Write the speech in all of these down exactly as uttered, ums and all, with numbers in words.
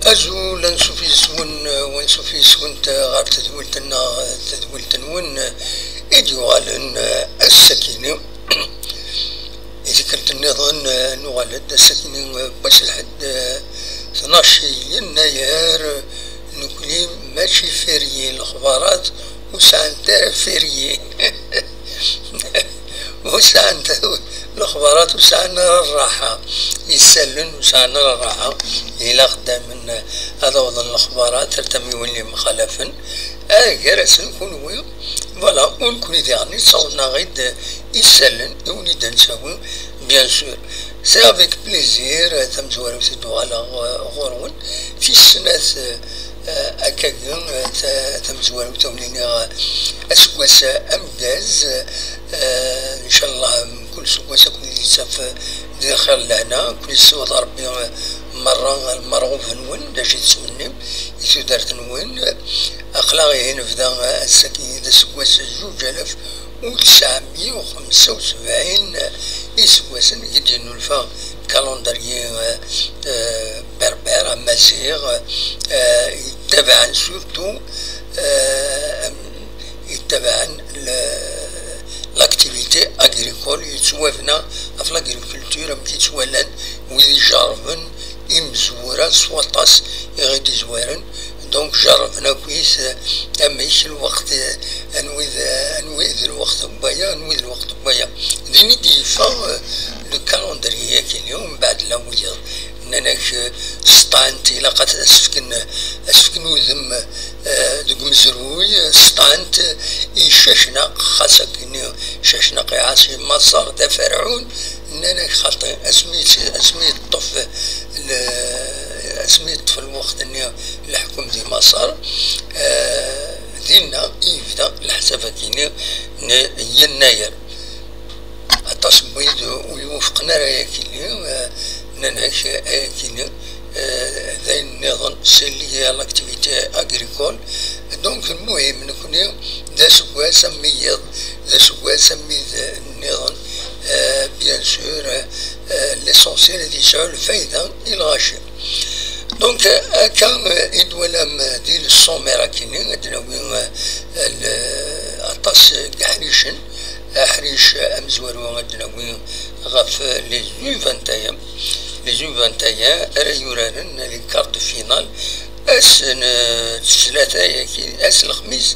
Azul, ansuf yes-wen, wansuf yes-went ɣer tedwilt-nneɣ, tedwilt-nwen i d-yuɣalen ass-akini. I tikkelt nniḍen nuɣal-d ass-akini n wass lḥedd, tnac yennayer. Nekni mačči férié, lexbarat ur sɛant ara férié. Ur sɛant lexbarat, ur sɛan ara rraḥa. Isallen ur sɛan ara rraḥa. Ilaq daymen ad awḍen lexbarat ar tamiwin limxalafen. Gar-asen kunwi. Voilà, u nekni diɣen yettaḍen-aɣ-id isallen i wen-id-nettawi, bien sûr. C'est avec plaisir, euh, tamezwarut i d-uɣaleɣ, euh, ɣur-wen. Tis snat, euh, euh, akkagi, euh, ta-, tamezwarut a wen-iniɣ, euh, aseggas, euh, ameggaz, euh, ncallah, mkul seggas ad ken-id-yettaf, euh, di lxir d lehna, ad ken-yessiweḍ Rebbi, euh, merra lmerɣub-nwen, d acu i tettmennim i tudert-nwen. Aql-aɣ ihi nebda, euh, ass-agi d aseggas zuǧ alaf u tesɛemya u xemsa u sebɛin, iseggasen i d-yennulfa calendrier, euh, euh, berbère, amaziɣ, euh, yettabaɛen surtout, euh, yettabaɛen le-, l'activité agricole, yettwabna ɣef l'agriculture, amek i ttwalan wid ijerrben imezwura s waṭas i ɣ-d-izwaren. Donc, jerrben akkit, euh, amek lweqt, euh, anwi d, anwi d lweqt n waya, anwi d lweqt n waya. Din i d-yeffeɣ, euh, le calendrier-agi-nni, mbeɛd la wiyeḍ. Nnan-ak, euh, sṭant, ilaq ad s-fken, ad s-fken udem, euh, deg umezruy, euh, sṭant, euh, i Cacnaq, xas akken Cacnaq iɛaṣi Maṣer d aferɛun, nnan-ak xaṭi, asmi, asmi yeṭṭef le-, asmi yeṭṭef lweqt-nni leḥkem di Maṣer, euh, dinna i yebda leḥsab-agi-nni n yennayer. Aṭas n wid ur iwufqen ara ayagi-nni, euh, nnan-ak ayagi-nni, euh, d ayen nniḍen, c'est lié à l'activité agricole. Donc, lmuhim, nekni d aseggas am wiyeḍ, d aseggas am wid nniḍen, euh, bien sûr, euh, l'essentiel ad yesɛu lfayda i lɣaci. Donc, euh, akka, euh, i d-twalam, euh, di le sommaire-agi-nni, ad d-nawi, euh, le-, aṭas, euh, n yeḥricen, aḥric, euh, amezwaru ad d-nawi ɣef, euh, les U vingt et un, les U vingt et un ara yuraren les quarts de finale, ass n, euh, ttlata-agi, ass n lexmis,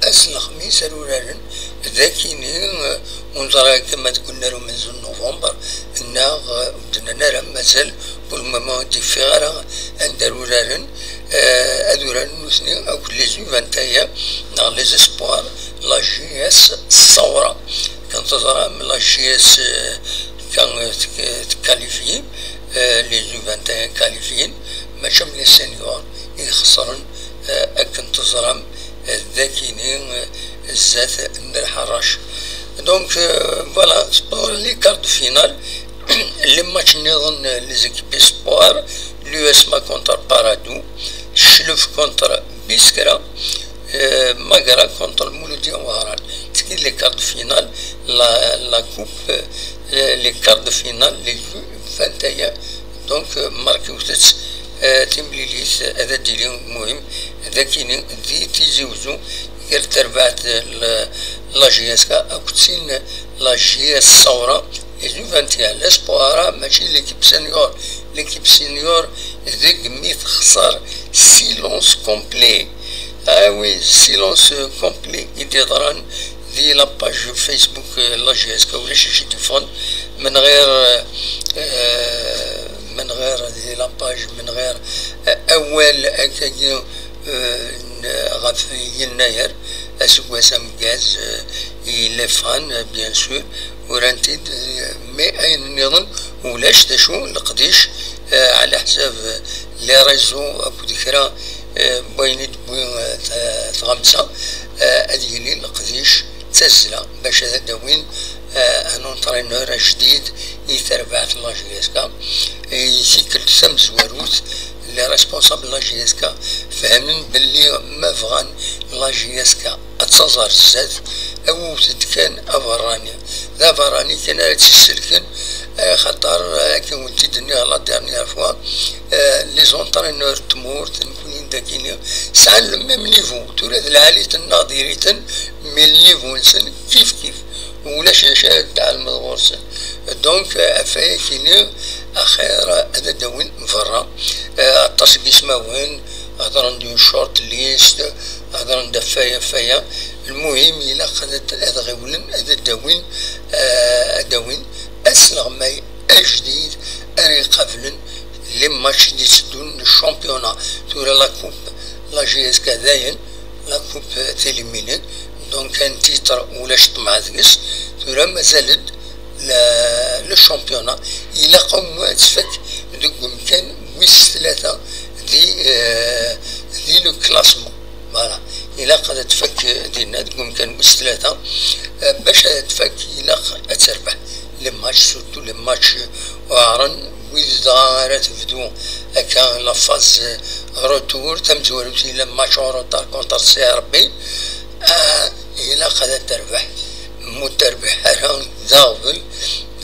ass n lexmis ara uraren, d akini, euh, ur neẓri ara ma deg unnar umenzu n novembre, neɣ, euh, ur d-nnan ara, mazal pour le moment ur d-yeffiɣ ara anda ara uraren, euh, ad uraren nutni akked les U vingt et un, neɣ les espoirs, la J S Ṣṣawra. Kan teẓram, la J S, euh, kan, euh, tk-, tkalifyi, euh, les U vingt et un kalifyin, mačči am les seniors i ixesren, euh, akken teẓram, euh, d akini, euh, zdat n lḥarac. Donc, euh, voilà, pour les quarts de finale, les matchs nniḍen, euh, les équipes espoirs, l'U S M A contre Paradou, Chlef contre Biskra, euh, Magra contre Mouloudia Ouaran. C'est les quarts de finale, la, la coupe, euh, les quarts de finale, les U vingt et un. Donc, euh, marquez-vous, euh, timlilit, euh, ad d-tili muhim, d akini, di Tizi Ouzou, gar terbaɛt, euh, la J S K, akked tin, la J S Ṣawra, les U vingt et un, l'espoir, mačči l'équipe senior. L'équipe senior, deg mi texṣer, silence complet. Ah oui, silence, euh, complet i d-yeḍran di la page Facebook, euh, la J S K, ulac acu i d-yeffɣen. Menɣir, euh, menɣir di la page, menɣir, euh, awal akkagi, euh, n-, ɣef yennayer, aseggas ameggaz, euh, yella yeffɣen, euh, bien sûr, urant-id, euh, mais ayen nniḍen ulac d acu, leqdic, euh, ɛla ḥsab, euh, les réseaux akked kra, euh, n wayen i d-tewwi, euh, t-, tɣamsa, euh, ad yili leqdic d tazzla bac ad d-awin, euh, un entraîneur ajdid i terbaɛt n la J S K. I tikkelt tamezwarut, les responsables n la J S K fehmen belli ma bɣan la J S K ad taẓ ar zdat, awwet-d kan aberrani. D aberrani kan ara tt-isselken, Axaṭer, akken wen-tt-id-nniɣ la dernière fois, les entraîneurs n tmurt, nekkni d akini, sɛan le même niveau. Tura d lɛali-ten neɣ diri-ten, mais le niveau-nsen kif kif. Ulac d acu ara d-tɛelmeḍ ɣur-sen. Donc, ɣef wayagi-nni, axir ad d-awin berra, eh, aṭas n yismawen, hedren-d une short list, hedren-d ɣef waya, ɣef waya. Lmuhim, ilaq ad, ad ɣiwlen, ad d-awin, eh, ad d-awin asleɣmay ajdid ara iqablen les matchs i d-iteddun n championnat. Tura la coupe, la J S K dayen, la coupe, eh, téliminé. Donc un titre ulac ṭṭmeɛ deg-s. Tura mazal-d la, le championnat. Ilaq au moins ad tfak deg umkan wis tlata di, eh, di le classement. Voilà. Ilaq ad tfak dinna deg umkan wis tlata, eh, bac ad tfak ilaq ad terbeḥ les matchs, surtout les matchs uɛren, wid dɣa ara tebdu akka la phase retour, tamezwarut yella match en retard contre C R B, ah, ilaq ad terbeḥ, mu terbeḥ ara d aɣbel,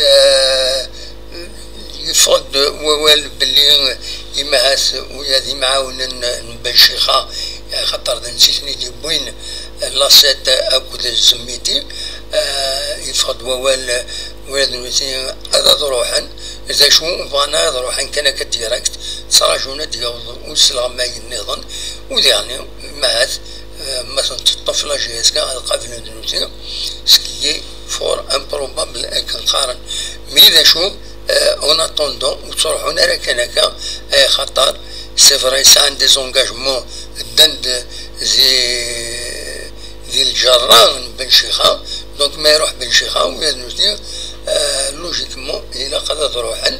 ah, yeffeɣ-d wawal belli imahat ula d imɛawnen n Ben Chixa, axaṭer d netta i ten-id-yewwin, Lassette akked Zemmiti, ah, yeffeɣ-d wawal ula d nutni ad, ad ruḥen. D acu, bɣan ad ruḥen kan akka direct, ttrajun ad d-yaweḍ usleɣmay nniḍen, u diɣen, imahat, eh, ma ten-teṭṭef la J S K ad qablen d nutni, ce qui est fort improbable akken qqaren. Mais d acu, eh, en attendant, ur ttruḥun ara kan akka, eh, axaṭer c'est vrai, sɛan des engagements, ddan-d di, di lǧerra n Ben Chixa. Donc ma iruḥ Ben Chixa, ula d nutni, eh, logiquement, ilaq ad, ad ruḥen.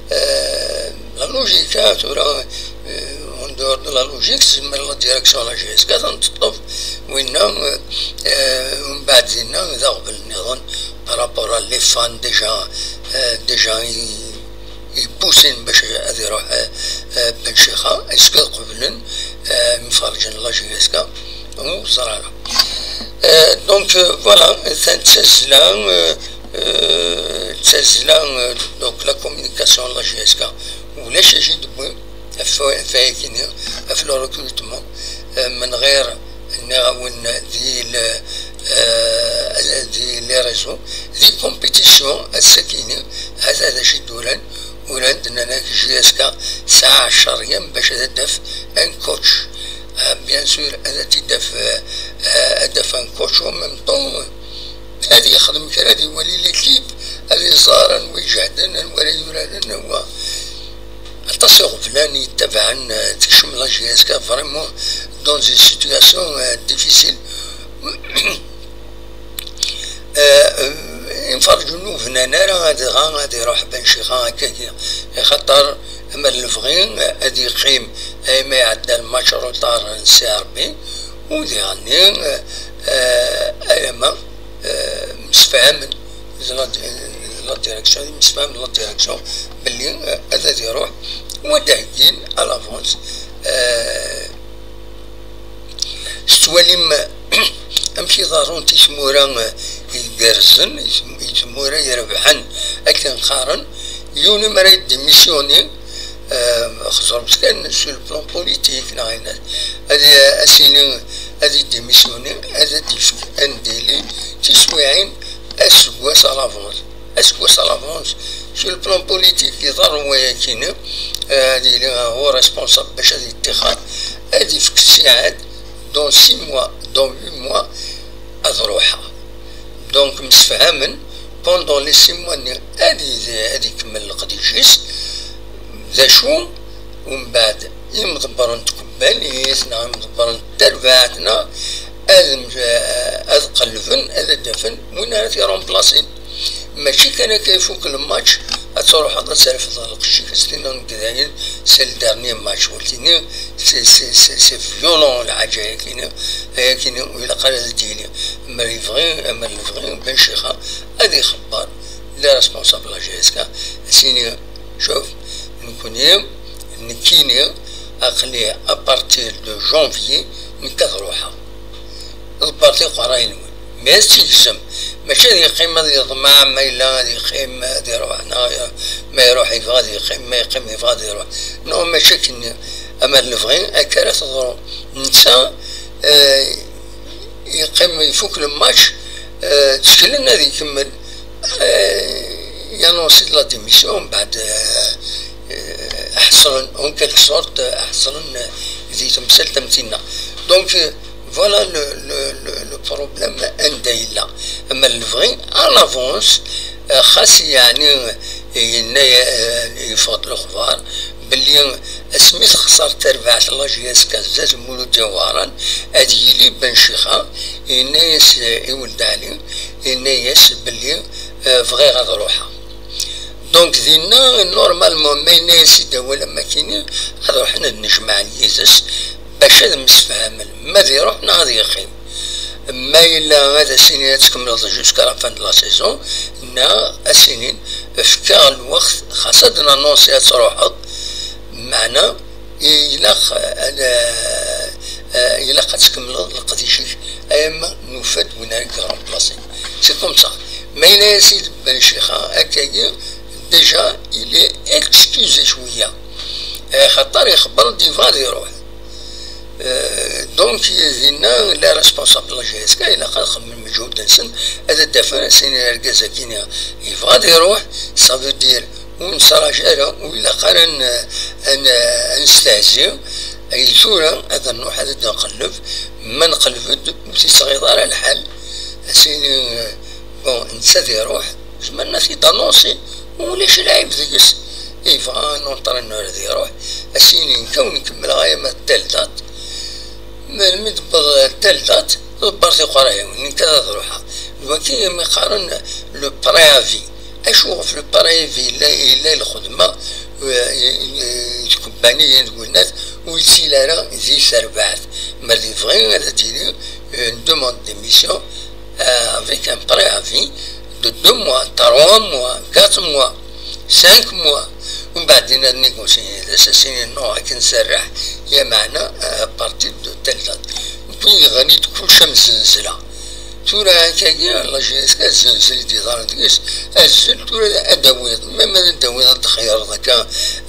Eh, la logique, ah, tura, eh, en dehors de la logique, tezmer la direction la J S K ad ten-teṭṭef, winna, eh, mbeɛd dinna d aɣbel nniḍen par rapport à les fans déjà, eh, déjà i, i poussent bac ad iruḥ, eh, eh, Ben Chixa, est-ce que qeblen, eh, imferrǧen la J S K? Ur ẓriɣ ara. Eh, donc, eh, voilà, ta d tazzla, eh, eh, d tazzla, eh, donc la communication n la J S K. Ulac acu i d-wwin ɣef, ɣef wayagi-nni, ɣef le recrutement, eh, من غير, nniɣ-awen, di le, eh, di les réseaux, di compétition, ass-agi-nni, hata d acu i d-uran, uran-d, nnan-ak J S K tesɛa ɛecṛa yyam bac ad d-taf un coach. Ah, bien sûr, ad t-id-taf, eh, eh, ad d-taf un coach, en même temps, ad yexdem kra, ad iwali l'équipe, ad iẓer anwa iǧehden, anwa ara yuraren, anwa. Aṭas iɣeblan yettabaɛen, eh, tekcem la J S K vraiment dans une situation, eh, difficile. Eh, imferrǧen ur bnan ara ad dɣa ad iruḥ Ben Chixa akkagi, axaṭer amer lebɣi ad yeqqim ayma iɛedda lmatch retard n C R B, u diɣenni, eh, alamma, eh, msefhamen d la, la direction, msefhamen d la direction belli, eh, ad, ad iruḥ, u ad d-heggin à l'avance, eh, tettwalim amek i ḍerrunt i tmura, eh, igerrzen, i tm-, i tmura irebḥen, akken qqaren, yiwen mi ara yeddimissyuni, eh, xeẓremt kan sur le plan politique, neɣ ayen, ad, ad s-yini ad yeddimissyuni, ad d-yefk un délai tiswiɛin aseggas à l'avance. Aseggas à l'avance, sur le plan politique, iḍerru wayagi-nni, eh, ad yili, eh, u responsable bac ad yettixer, ad yefk ttiɛad, dans six mois, dans huit mois, ad ruḥeɣ. Donc, msefhamen, pendant les six mois-nni, ad, ad ikemmel leqdic-is, d acu, umbeɛd, imḍebbren n tkebbanit, neɣ imḍebbren n terbaɛt, neɣ ad, ad qellben, ad d-afen win ara t-iremplasin. Mačči kan akka ifuk lmatch, ad truḥeḍ ad terfeḍ lqecc-ik, ad s-tiniḍ nekk dayen, c'est le dernier match, ur tini, c'est, c'est, c'est, c'est violent lḥaǧa-yagi-ni, ayagi-ni ur ilaq ara ad d-yili. Amer yebɣi, amer lebɣi, Ben Chixa ad ixebber les responsables la J S K, ad s-yini, cuf, nekkni, nekkini, aql-i à partir de janvier, nekk ad ruḥeɣ. Ḍebbret iqerray-nwen. Mais ad tt-yegzem. Mačči ad yeqqim ad yeḍmeɛ ma yella ad yeqqim ad iruḥ, neɣ ma iruḥ yebɣa ad yeqqim, ma yeqqim yebɣa ad iruḥ. Non, mačči akken. Ama d lebɣi akka ara teḍru. Netta, eh, yeqqim, ifuk le match, eh, tteklen ad ikemmel. Eh, يانونسي la démission, mbeɛd, eh, eh, ḥeṣlen, en quelque sorte, eh, ḥeṣlen, eh, di temsalt am tinna. Donc, eh, voilà le, le, le, le problème anda yella. Ama lebɣi, à l'avance, eh, xas yeɛni, eh, yenna, eh, yeffeɣ-d lexbar belli asmi texṣer terbaɛt la J S K zdat Mulud Ǧawaran, ad yili Ben Chixa, yenna-yas, eh, i Weld Ɛli, yenna-yas belli, eh, bɣiɣ ad ruḥeɣ. Donc dinna, normalement, ma yenna-yas-id awal am akini, ad ruḥen ad nejmaɛen yid-s bac ad msefhamen ma ad iruḥ neɣ ad yeqqim. Ma yella ad as-inin ad tkemmleḍ jusqu'à la fin de la saison, neɣ ad as-inin efk-aɣ lweqt, xas ad d-nanonsi ad truḥeḍ, meɛna ilaq ad, eh, ilaq ad tkemmleḍ leqdic-ik, ama nufa-d win ara k-remplasin. C'est comme ça. Ma yenna-yas-id Ben Chixa, akkagi, déjà, il est excusé cwiya. Eh, xaṭer ixebber-d yebɣa ad iruḥ. Eh, donc, dinna, les responsables de la J S K, ilaq ad xedmen lmeǧhud-nsen, ad d-afen, ad s-inin argaz-agi yebɣa ad iruḥ, ça veut dire ur nesraǧ ara, ur ilaq ara ad n-, ad n-, ad nestehzi. Ay tura ad nruḥ ad d-nqelleb, ma nqelleb-d ur t-ittɣiḍ ara lḥal. Ad s-nini, bon, netta ad iruḥ, zemren ad t-id-anonsi, ulac lɛib deg-s. Yebɣa un entraîneur ad iruḥ, ad s-yini nekk ad wen-kemmleɣ aya ma d telle date. Melmi d-tewweḍ telle date, ḍebber tiqerɛin, nekk ad ruḥeɣ. D wagi imi qqaren le préavis. Acu ɣef le préavis yella, yella lxedma, eh, i, i, i tkebbaniyin d winnat, ur yettili ara di terbaɛt. Ma d yebɣi ad d-yini, eh, une demande de démission, eh, avec un préavis de deux mois, trois mois, quatre mois, cinq mois. Umbeɛd ad négocier, d as-inin non, akken serreḥ, ya meɛna, eh, à partir de telle date. Nekk yeɣli-d kullec am zenzla. Tura akkagi, la J S K, zzenzel i d-iḍarren deg-s, azzel tura ad d-tawiḍ, même ad d-tawiḍ, ad d-txeyreḍ akka,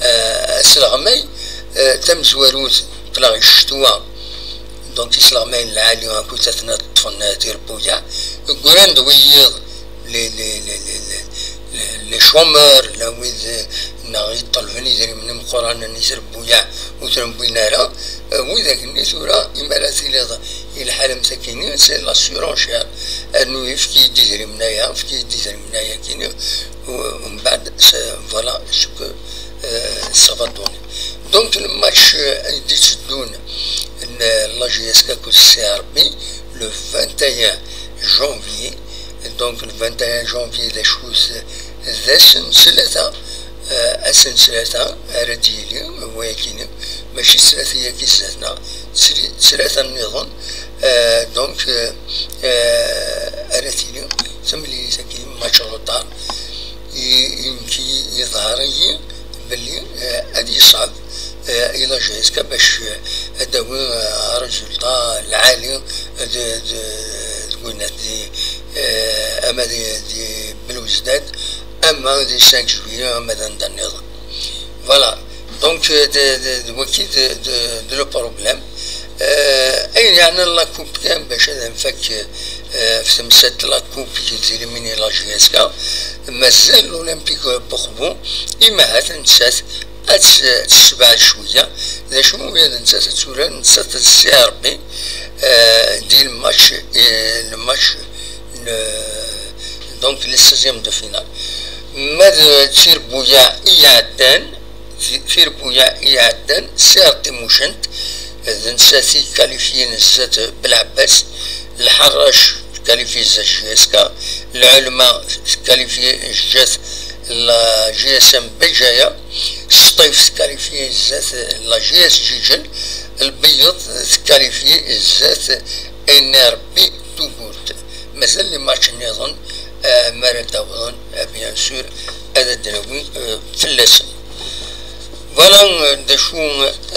eh, asleɣmay, eh, tamezwarut, aql-aɣ i ccetwa, donc isleɣmayen lɛali akked atna ṭṭfen tirebbuyaɛ, ggran-d wiyiḍ, les, les, les, les, les, les chômeurs, la wid, eh, neɣ yeṭṭelben idrimen imeqqranen i trebbuyaɛ ur ten-wwin ara, eh, widak-nni tura, imi ara tiliḍ i lḥal am takini, c'est la surenchère. Rnu efk-iyi-d idrimen-aya, efk-iyi-d idrimen-aya kini, u-, umbeɛd, c'est, voilà ce que, euh, ça va donner. Donc, le match, euh, i d-itteddun n la J S K akked C R B, le vingt et un janvier. Donc, le vingt et un janvier, d acu-t, d ass n ttlata, eh, ass n ttlata ara d-yili wayakini, mačči d ttlata-yagi zdat-neɣ, d ttlata nniḍen, eh, donc, eh, eh, ara tili temlilit-agi, match retard, i, i nekk yeḍher-iyi belli, eh, ad yeṣɛeb, eh, i la J S K bac, eh, ad d-tawi, eh, résultat lɛali d, d, deg winat di, eh, ama di, di Belouizdad, ama di cinq juillet, ama d anda nniḍen. Voilà. Donc, euh, d, d, d waki d, d, d le problème. Euh, ayen yeɛnan la coupe kan bac ad nfak, euh, f temsalt la coupe i d-yellan i la J S K, mazal l'Olympique Bourbourg, imahat nettat ad tt-, ad tessebɛed cwiya. D acu, ula d nettat ad turar, nettat d C R B, euh, di le match, euh, le match, le, donc le seizième de finale. Ma d tirebbuyaɛ i iɛeddan, ti-, tirebbuyaɛ i iɛeddan, C R T Mucent, d nettat i qualifyin zdat Belɛebbas, Lḥerrac qualifyé zdat J S K, Lɛulma qualifyé zdat la J S M Bejaya, Sṭif qualifyé zdat la J S Ǧiǧel, Lbeyyeḍ qualifyé zdat N R B Tugurt. Mazal les matchs nniḍen, eh, mi ara d-awḍen, eh, bien sûr, ad d-nawi, eh, fell-asen. Voilà, eh, d acu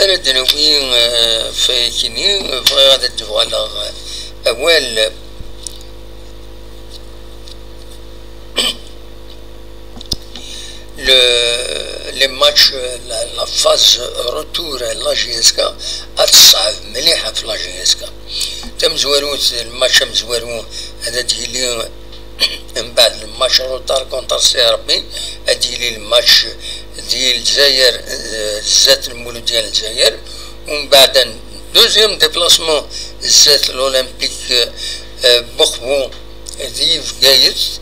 ara d-nawi, eh, f-, kini, bɣiɣ ad d-uɣaleɣ, eh, awal. Le, les matchs, la, la phase retour à la J S K ad teṣɛeb mliḥ ɣef la J S K. Tamezwarut, le match amezwaru ad d-yili mbeɛd le match retard contre C R B, ad d-yili le match di Lezzayer, eh, zdat Lmuludya n Lezzayer, umbeɛd un deuxième déplacement zdat l'Olympique, eh, Bokhbo di Bgayet.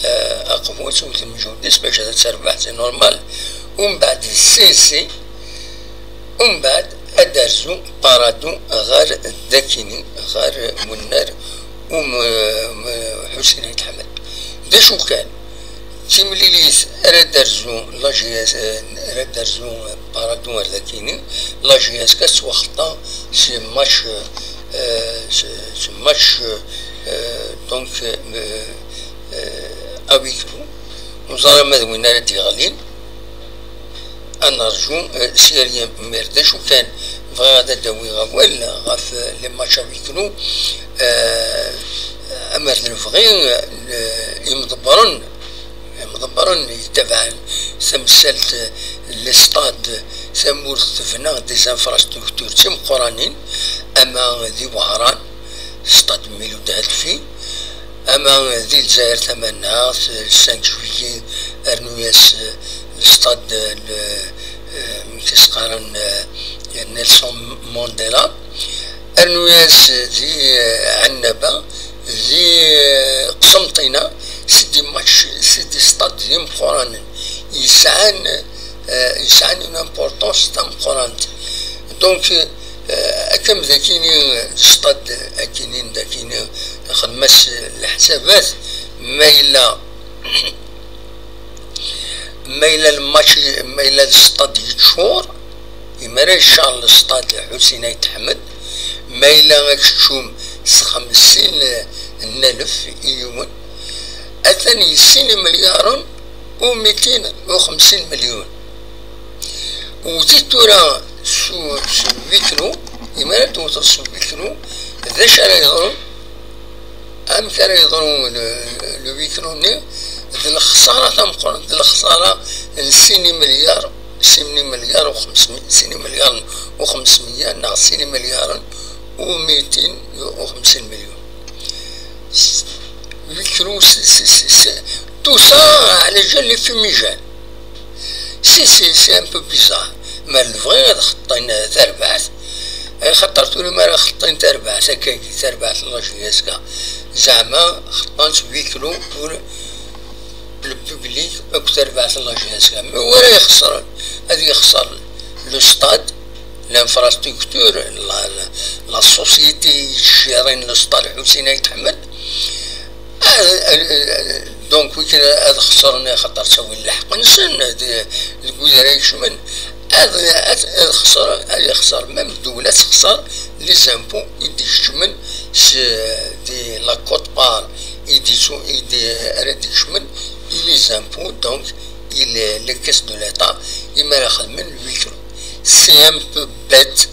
Eh, aqbu ad tewtem jhud-is bac ad terbeḥ, c'est normal. Umbeɛd d C C, umbeɛd ad d-terzu Paradou ɣer Dakini, ɣer wennar um, um, Ḥusin Ayt Ḥmed. D acu kan, d timlilit ara d-terzu la J S, eh, ara d-terzu Paradou ɣer Dakini, la J S K tettwaxeṭṭa s match, eh, s, s match, eh, donc, eh, eh, à huis clos. Ur ẓriɣ ma d win ara d-yeɣlin. Ad nerju, eh, s yal yamir. D acu kan, bɣiɣ ad d-awiɣ awal ɣef, eh, les matchs à huis clos. Eh, amer d lebɣi, eh, imḍebbren, imḍebbren yettabaɛen tamsalt, eh, les stades, tamurt tebna des infrastructures d timeqqranin, ama di Wehran, stade Miloud Hadfi, ama di Lezzayer Tamaneɣt, le cinq juillet, rnu-yas, eh, le stade, eh, le, eh, amek i s-qqaren, eh, Nelson Mandela, rnu-yas di, eh, Ɛennaba, di, eh, Qsenṭina, c'est des matchs, c'est des stades d imeqqranen, yesɛan, eh, yesɛan une importance tameqqrant. Donc, eh, akka am dakini, stade akini, dakini, xdem-as leḥsabat, ma yella, ma yella lmatch, ma yella lstad yeččur, imi ara yeccar lstad Ḥusin Ayt Ḥmed, ma yella akeččum s xemsin n alef i yiwen, atan i sin imelyaren u mitin u xemsin melyun. Wwtet tura s, s huis clos, imi ara tewteḍ s huis clos, d acu ara yeḍrun? Amek ara yeḍru le, le huis clos-nni? D lexsara tameqqrant, d lexsara n sin imelyar, sin imelyar u xemsmya, sin imelyaren u xemsmya neɣ sin imelyaren u mitin u xemsin melyun. Huis clos, c'est, c'est, c'est, c'est, tout ça على جال les fumigènes. Si, si, c'est un peu bizarre. Ma lebɣi ad xeṭṭin tarbaɛt, axaṭer tura mi ara xeṭṭin tarbaɛt, akkagi tarbaɛt n la J S K, zeɛma xeṭṭan-tt huis clos pour le public akk tarbaɛt n la J S K. Mais wi ara ixesren? Ad yexser le stade, l'infrastructure, la, la, la société yettcirin le stade Ḥusin Ayt Ḥmed. Ah, ah, ah, donc, wi kan ad xesren, axaṭer ttawin lḥeqq-nsen, d, deg wid ara ikecmen. Ad, ad, ad xesren, ad yexser, même ddewla ad texser les impôts i d-ikecmen s, di la quote-part i d-, i d-, ara d-ikecmen, i les impôts, donc, i les, les caisses de l'État, imi ara xedmen le huis clos. C'est un peu bête,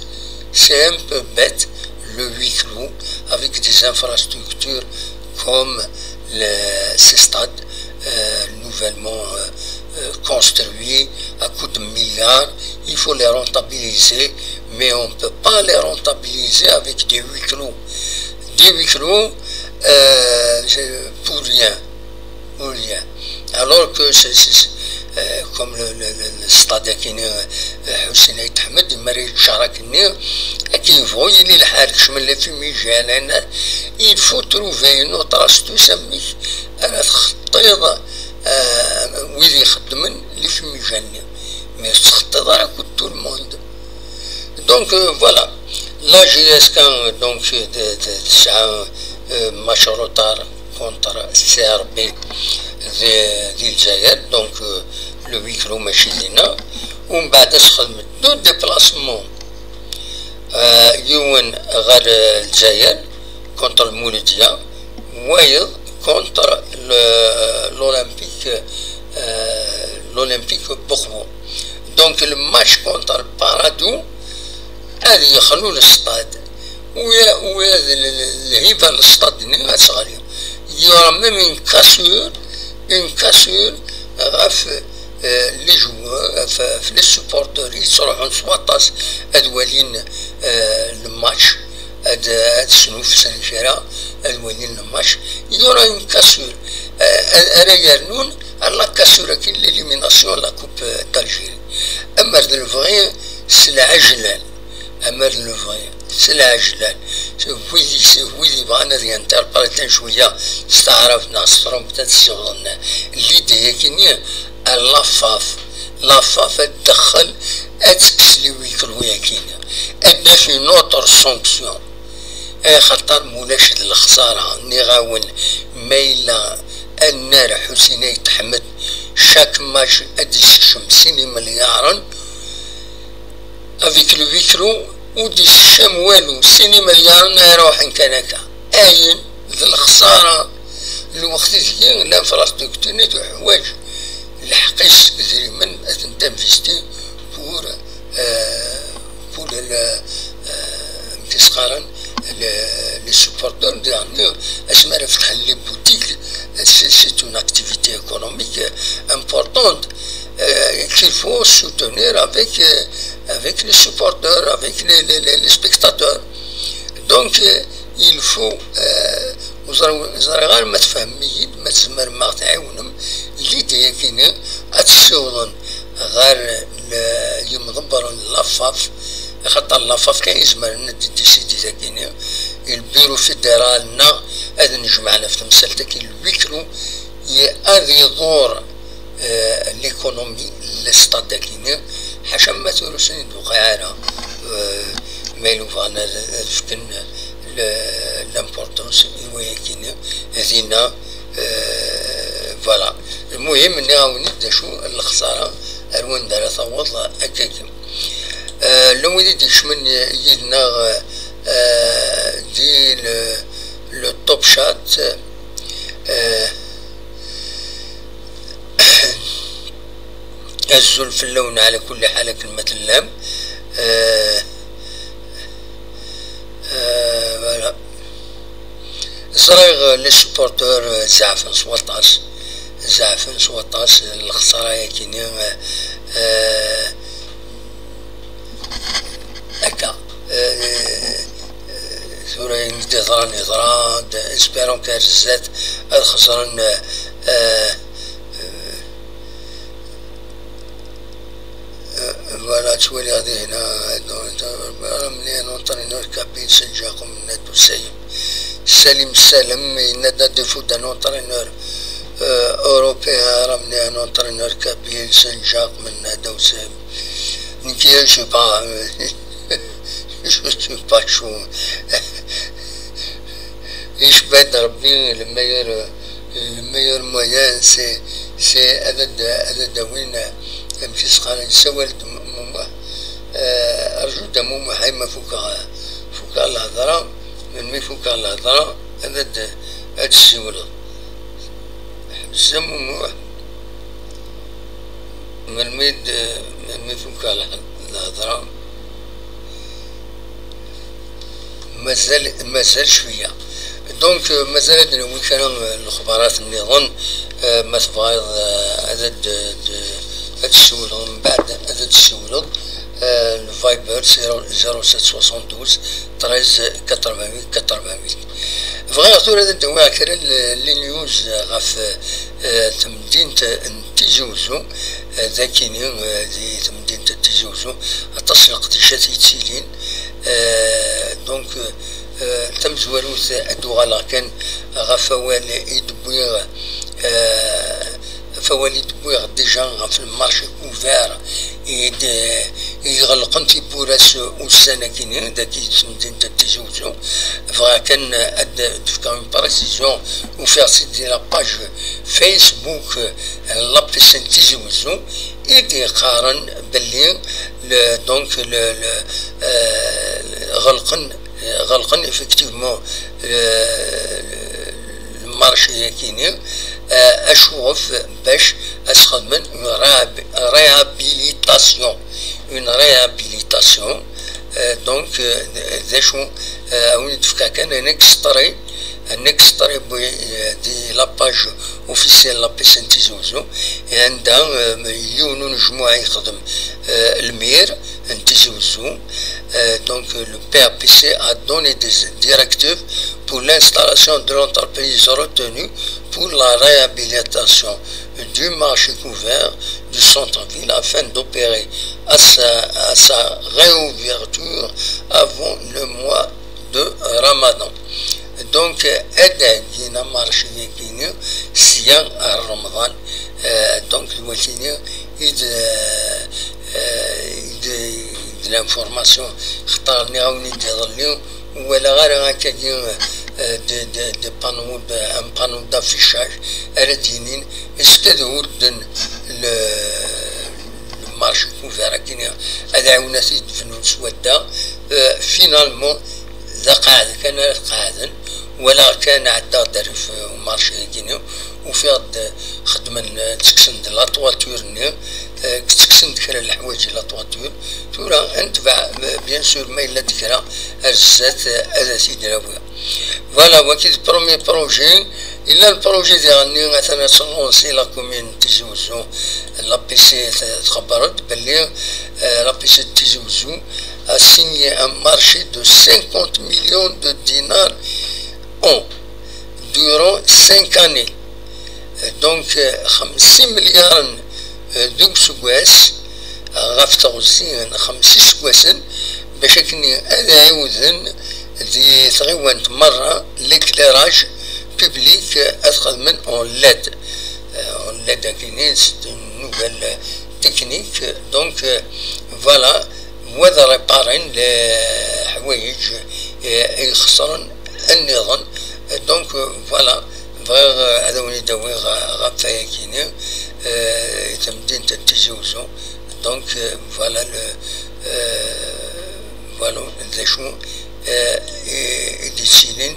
c'est un peu bête, le huis clos avec des infrastructures comme le, ces stades, euh, nouvellement, euh, euh, construits à coups de milliards. Il faut les rentabiliser, mais on ne peut pas les rentabiliser avec des huis clos. Des huis clos, euh, c'est pour rien. Pour rien. Alors que c'est, c'est, c'est, euh, comme le, le, le, le stade akini, euh, Ḥusin Ayt Ḥmed, imi ara yeččar akkenni, akken yebɣu yili lḥal, kecmen les fumigènes, il faut trouver une autre astuce, amek ara txeṭṭiḍ, euh, wid ixeddmen les fumigènes-nni. Mais ur tettxeṭṭiḍ ara akked tout le monde. Donc, euh, voilà. La J S K, donc, de, de, tesɛa, euh, match retard contre C R B di, di Lezzayer. Donc, euh, le huis clos mačči dinna. Umbeɛd ad txedmet deux déplacements, euh, yiwen ɣer, euh, Lezzayer contre le Mouloudia, wayeḍ contre le, l'Olympique, euh, l'Olympique Bokhbo. Donc, le match contre Paradou, ad yexlu le stade. Uya, uya d l-, l-, lhiba n le stade-nni ad teɣli. Il y aura même une cassure, une cassure ɣef les joueurs, ɣef les supporters yettruḥun s waṭas ad walin le match, ad ad snufsen kra, ad walin le match. Il y aura une cassure ara yernun ar la cassure akin, l'élimination à la Coupe d'Algérie. Amer d lebɣi s lɛejlan, amer d lebɣi s lɛejlan, wid wid yebɣan ad interpreten cwiya s taɛrabt neɣ s trumt ad ssiwḍen l'idée-agi-nni ar la FAF. La FAF ad tdexxel, ad tekkes les huis clos-agi-nni, ad d-taf une autre sanction. Axaṭer mulac d lexsara, nniɣ-awen, ma yella annar Ḥusin Ayt Ḥmed, chaque match ad d-issekcem sin imelyaṛen, avec le huis clos ur d-issekcam walu, sin imelyaṛen ay ruḥen kan akka. Ayen d lexsara, lweqt ideg l'infrastructure-nni tuḥwaǧ lḥeqq-is deg idrimen ad tent-investir pour, euh, pour le, euh, amek i s-qqaren, le, les supporters, dernier, asmi ara fetḥen les boutiques, c'est, c'est une activité économique importante, euh, qu'il faut soutenir avec, euh, avec les supporters, avec les, les, les, les spectateurs. Donc, euh, il faut, euh, ur ẓriɣ ara ma tfehmem-iyi-d, ma tzemrem ad ɣ-tɛiwnem, l'idée-agi-nni ad tt-ssiwḍen ɣer yimḍebbren n la FAF, axaṭer la FAF kan izemren ad d-décider dagi-nni, le bureau fédéral-nneɣ ad nejmeɛ ɣef temsalt-agi, le huis clos, ad iḍur l'économie n l'stade-agi-nni, ḥaca ma tura ur sen-d-tewqiɛ ara, ma yella bɣan ad fken l'importance i wayagi-nni dinna. Voilà. Lmuhim, nniɣ-awen-d d acu n lexsara ar wanda ara taweḍ akkagi. Llan wid i d-ikecmen yid-neɣ di le Top Chat. Azul fell-awen ɛla kulli ḥal akken ma tellam. Voilà. Ẓriɣ les supporters zeɛfen s waṭas, zeɛfen s waṭas lexsara-agi-nni. Akka. Tura ayen d-iḍran, iḍran-d, espérons que ar zdat ad xeṣren. Voilà, ttwaliɣ di hna ramener un entraîneur kabyle, Senjaqu Mennad Usayem. Salim Salem yenna-d à défaut d'un entraîneur européen, ramener un entraîneur kabyle, Senjaqu Mennad Usayem. Nekk, je sais pas, je sais pas chaud. Icba-d Rebbi le meilleur, le meilleur moyen, c'est, c'est ad ad-, ad d-awin, amek i s-qqaren, ssawal-d Mumuḥ, rju-d a Mumuḥ, ay ma fukeɣ, fukeɣ lhedra, melmi fukeɣ lhedra, ad ad-, ad d-ssiwleḍ. Ḥbes a Mumuḥ. Melmi d-, melmi fukeɣ leh-, lhedra, mazal, mazal cwiya. Donc, euh, mazal ad d-nawi kra n lexbarat nniḍen, euh, ma tebɣiḍ, euh, ad d-, d-, ad d-ssiwleḍ, mbeɛd ad d-ssiwleḍ, euh, le Viber zéro, zéro sept soixante-douze treize quatre-vingt-huit quatre-vingt-huit. Bɣiɣ tura ad d-awiɣ kra n les news ɣef, euh, temdint n Tizi Uzzu, eh, d akini, eh, di temdint n Tizi Uzzu, aṭas n leqdicat yettilin. Eh, donc, eh, tamezwarut ad d-uɣaleɣ kan ɣef awal i d-wwiɣ, eh, ɣef awal i d-wwiɣ déjà ɣef le marché ouvert i d-, i iɣelqen tiwwura-s ussan-agi-nni, dagi di temdint n Tizi Uzzu. Bɣiɣ kan ad d-fkeɣ une précision, ufiɣ-tt-id di la page Facebook, euh, n l'A P C n Tizi Uzzu, i d-yeqqaren belli le, donc, le, le, euh, ɣelqen, ɣelqen effectivement, euh, le marché-agi-nni, euh, acuɣef, bac ad sxedmen une réhab-, réhabilitation, une réhabilitation, euh, donc, euh, d acu, euh, a win d-fkeɣ kan ayen i yesṭerri, un extrait, euh, di la page officielle n l'A P C n Tizi Ouzou, anda, euh, yiwen unejmuɛ yexdem, euh, lmir n Tizi Ouzou. Euh, donc, euh, le P A P C a donné des directives pour l'installation de l'entreprise retenue pour la réhabilitation du marché couvert du centre-ville afin d'opérer à sa, à sa réouverture avant le mois de Ramadan. Donc, euh, ad d-heggin amarci-agi-nni sya ar Remḍan. Euh, donc, d wakini i d, euh, euh, i d, i d l'information, xaṭer nniɣ-awen-id iḍelli, ur walaɣ ara akkagi, euh, de, de, de panneau, de, un panneau d'affichage ara d-yinin est-ce que ad hudden le, le marché couvert-agi-nni, ad ɛiwnen ad t-id-bnun s wadda. Euh, finalement, d aqeɛɛed kan ara t-qeɛɛden. Walaɣ kan, ɛeddaɣ-d rrif, euh, umarci-agi-nni, ufiɣ-d, euh, xeddmen, euh, ttekksen-d la toiture-nni, euh, ttekksen-d kra n leḥwayeǧ la toiture. Tura, ad netbeɛ, euh, bien sûr, ma yella-d kra ar zdat, euh, ad t-id-nawi. Voilà, waki d premier projet. Yella le projet diɣen-nni atan ad t-lancer la commune n Tizi Ouzou, l'A P C, txebbreḍ belli, euh, l'A P C de Tizi Ouzou a signé un marché de cinquante millions de dinars en, durant cinq années. Donc, euh, xemsin imelyaren, euh, deg useggas, euh, ɣef teɣzi n xemsa iseggasen, bac akken ad ɛiwden di tɣiwant merra l'éclairage public, euh, ad xedmen en led. Euh, en led akini, c'est une nouvelle technique. Donc, euh, voilà, wa d réparen leḥwayeǧ, euh, i ixesren nniḍen. Donc, euh, voilà, bɣiɣ, euh, ad awen-id-awiɣ, euh, ɣef wayagi-nni, euh, i temdint n Tizi Ouzou. Donc, euh, voilà le, euh, voilà d acu, euh, i, i d-yettilin,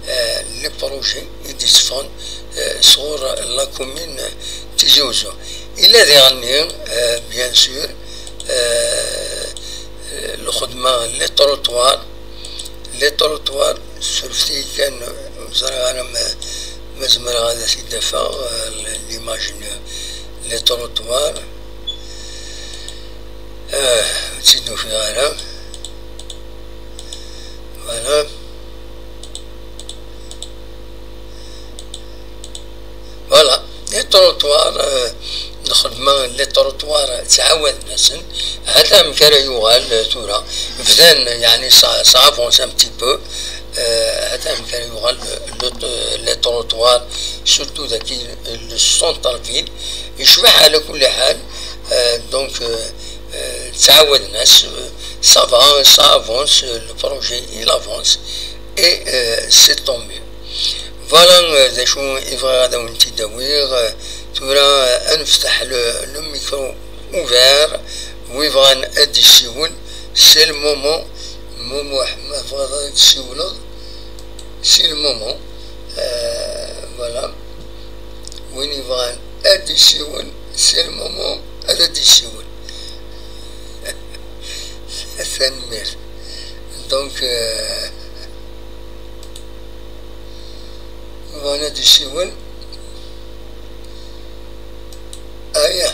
euh, les projets i d-yetteffɣen, euh, sɣur la commune Tizi Ouzou. Yella diɣen-nni, euh, bien sûr, euh, euh, lxedma, les trottoirs, les trottoirs, surfet-iyi kan, ur ẓriɣ ara ma, ma zemreɣ ad t-id-afeɣ, euh, l'image-nni, les trottoirs. Ah, ur tt-id-ufiɣ ara. Voilà. Voilà, les trottoirs, euh, lxedma, les trottoirs ttɛawaden-asen. Hata amek ara yuɣal, euh, tura. Bdan, yeɛni, ça, ça avance un petit peu. Euh, hata amek ara yuɣal le, le, les trottoirs, surtout daki le centre-ville. Yecbeḥ ɛla kulli ḥal. Euh, donc, euh, euh, ttɛawaden-as, euh, ça va, ça avance, euh, le projet, il avance. Et, euh, c'est tant mieux. Voilà, euh, d acu i bɣiɣ ad awen-t-id-awiɣ. Euh, tura, euh, ad nefteḥ le, le micro ouvert. Wi bɣan ad d-yessiwel, c'est le moment. Mumuḥ, ma tebɣiḍ ad d-tessiwleḍ, c'est le moment. Euh, voilà. Win yebɣan ad d-yessiwel, c'est le moment ad d-yessiwel. Tanemmirt. Donc, euh, bɣan ad d-yessiwel. Aya.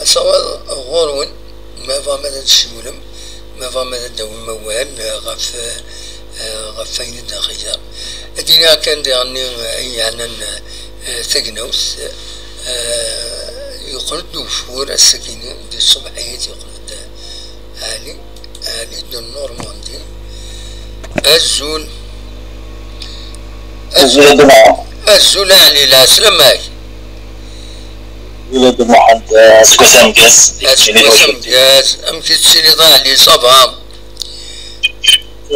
Asawaḍ ɣur-wen, ma tebɣam ad d-tessiwlem, ma tebɣam ad d-tawim awal, eh, ɣef, eh, ɣef wayen i d-nxeyyer. Ad d-iniɣ kan diɣen-nni, eh, ay yeɛnan, eh, tagnawt, eh, yeqqel-d ugeffur ass-agi-nni, di tṣebḥit yeqqel-d, eh, Ɛli, Ɛli de Normandie. Azul. Azul a Dda Muḥend. Azul a Ɛli, lɛeslama-k. Azul a Dda Muḥend, aseggas ameggaz. Aseggas ameggaz, amek i tettiliḍ a Ɛli, ça va?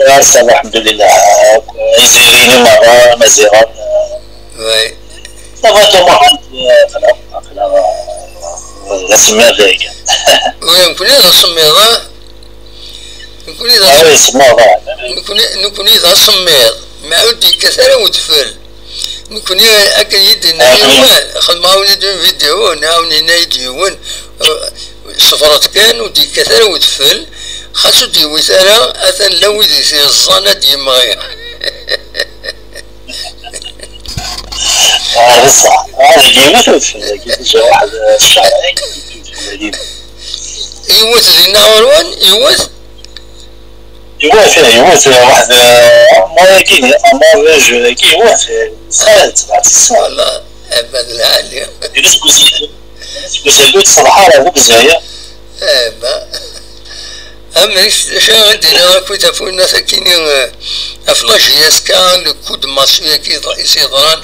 Ah, ça va, alḥemdulillah. Izzayriyen merra, Imaziɣen. Oui. Ça va, Dda Muḥend, aql-aɣ, aql-aɣ, d asemmiḍ dagi. Oui, nekkni d asemmiḍ, ah. Nekkni d Ah, asemmiḍ. Nekkni, nekkni d asemmiḍ. Ma ur d-yekkat ara udfel. Nekkni, akken i d-yenna yiwen, xedmeɣ-awen-id une vidéo, nniɣ-awen yenna-yi-d yiwen, eh, ṣebret kan, ur d-yekkat ara udfel, xas ur d-yewwit ara, atan llan wid i t-yeẓẓan ad d-yemɣi. Ah, d ṣṣeḥ. Ah, dagi yiwet udfel, dagi déjà waḥed, eh, ccehṛ, eh, dagi. Yiwet dinna ɣur-wen, yiwet? Yiwet, eh, yiwet, eh, waḥed, eh, moi-agi, eh, moi-agi, yiwet, eh, xalet, tebɛet ṣṣeḥ. Wallah, abad lɛali. Deg useggas, deg useggas, ur tṣelleḥ ara deg Lezzayer. Eh, ba. Amek, acu ara d-iniɣ akkit ɣef winna akini, eh, ɣef la J S K, le coup de massue-agi i s-yeḍran,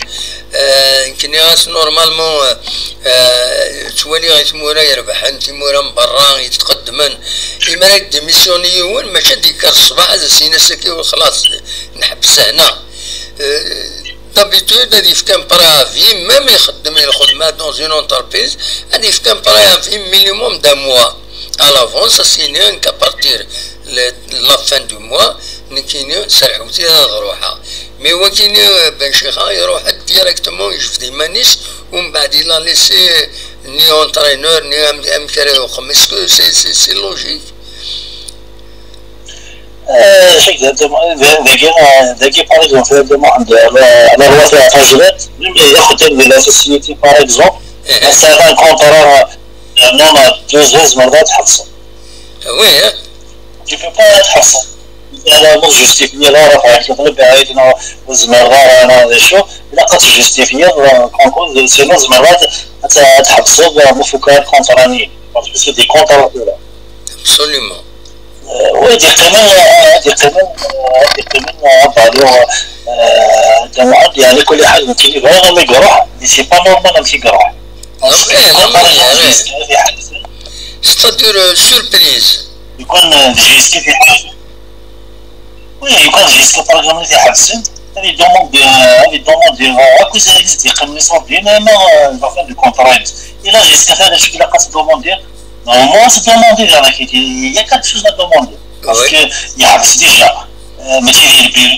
eh, nekni ɣas normalement, eh, eh, ttwaliɣ i tmura irebḥen, timura n berra i d-tqeddmen. Imi ara yeddimissyuni yiwen, mačči ad d-yekker ṣṣbeḥ ad as-yini ass-agi xlaṣ, nḥebbes hna. Eh, D'habitude, ad yefk un préavis, même ixeddem i lxedma dans une entreprise, ad yefk un préavis minimum d'un mois à l'avance, ad s-yini nekk à partir de la fin du mois, nekkini serḥut-iyi ad ruḥeɣ. Mais wakini, eh, Ben Chixa iruḥ directement, yejbed iman-is, umbeɛd il a laissé ni entraîneur, ni am-, amek ara yuqem. Est-ce que c'est, c'est, c'est logique? Euh, c'est exactement. Dagi, euh, dagi, par exemple, la, la loi de la Tajret, même les gens de la société, par exemple, un certain contrat, euh, non, à deux ans, mandat de Hafsa. Ah oui, hein? Tu peux pas être Hafsa. Ila ma justifier la, راه راك تطلب بعيد، non, زمر راه، أنا هذا شو. إلا قد justifier، euh, concours، sinon زمر راه ت-، ت-، تحبسوا، euh، مفكات contrat nul. Parce que c'est des contrats. Absolument. آه، وغادي يقيمن، آه، غادي يقيمن، آه، غادي يقيمن، آه، بعضو، آه، دابا عندي على كل حال يمكن يبغى ما يقروح، mais c'est pas normal ما يقروح. Non, eh, non, mais, eh, c'est-à-dire, euh, surprise. يكون، آه، جيسكا في حاجة. Oui، يكون جيسكا par exemple في حبسن، هذه دوموند، آه، هذه دوموند، آه، هاكو زي يقيم لي صوت ديالنا، ما، آه، la fin du contrat. إلا جيسكا فعلا شكون قاس دوموند، Normalement, c'est demandé, là, il y a quelque chose à demander. Parce que il y a déjà, euh, mais il y a le bureau,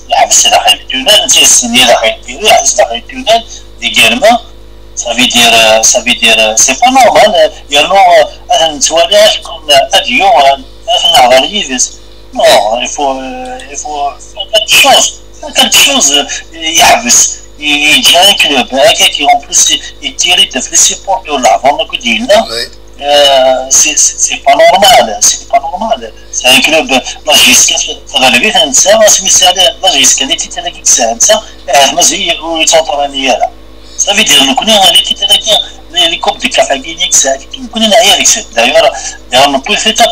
il y a le tunnel, c'est signé, il y a le bureau, il y a le tunnel, également. Ça veut dire, euh, ça veut dire, euh, c'est pas normal, euh, il y a non, euh, un nettoyage comme, euh, avion, euh, un arrivé. Non, il faut, euh, il faut faire quelque chose. Faire quelque chose, euh, il y a, il, il y a un club, hein, qui en plus, il tire de les supporters là, avant que de là. Oui. Euh, c'est, c'est, c'est pas normal, c'est pas normal. C'est un club, moi, jusqu'à ce que ça va lever, ça, moi, je me suis allé, moi, jusqu'à les titres qui ça, ça, euh, moi, j'ai eu, ils sont en train de là. Ça veut dire, nous connaissons les titres qui, les, les coupes de café, qui, ça, qui, nous connaissons rien avec ça. D'ailleurs, d'ailleurs, on peut faire ça,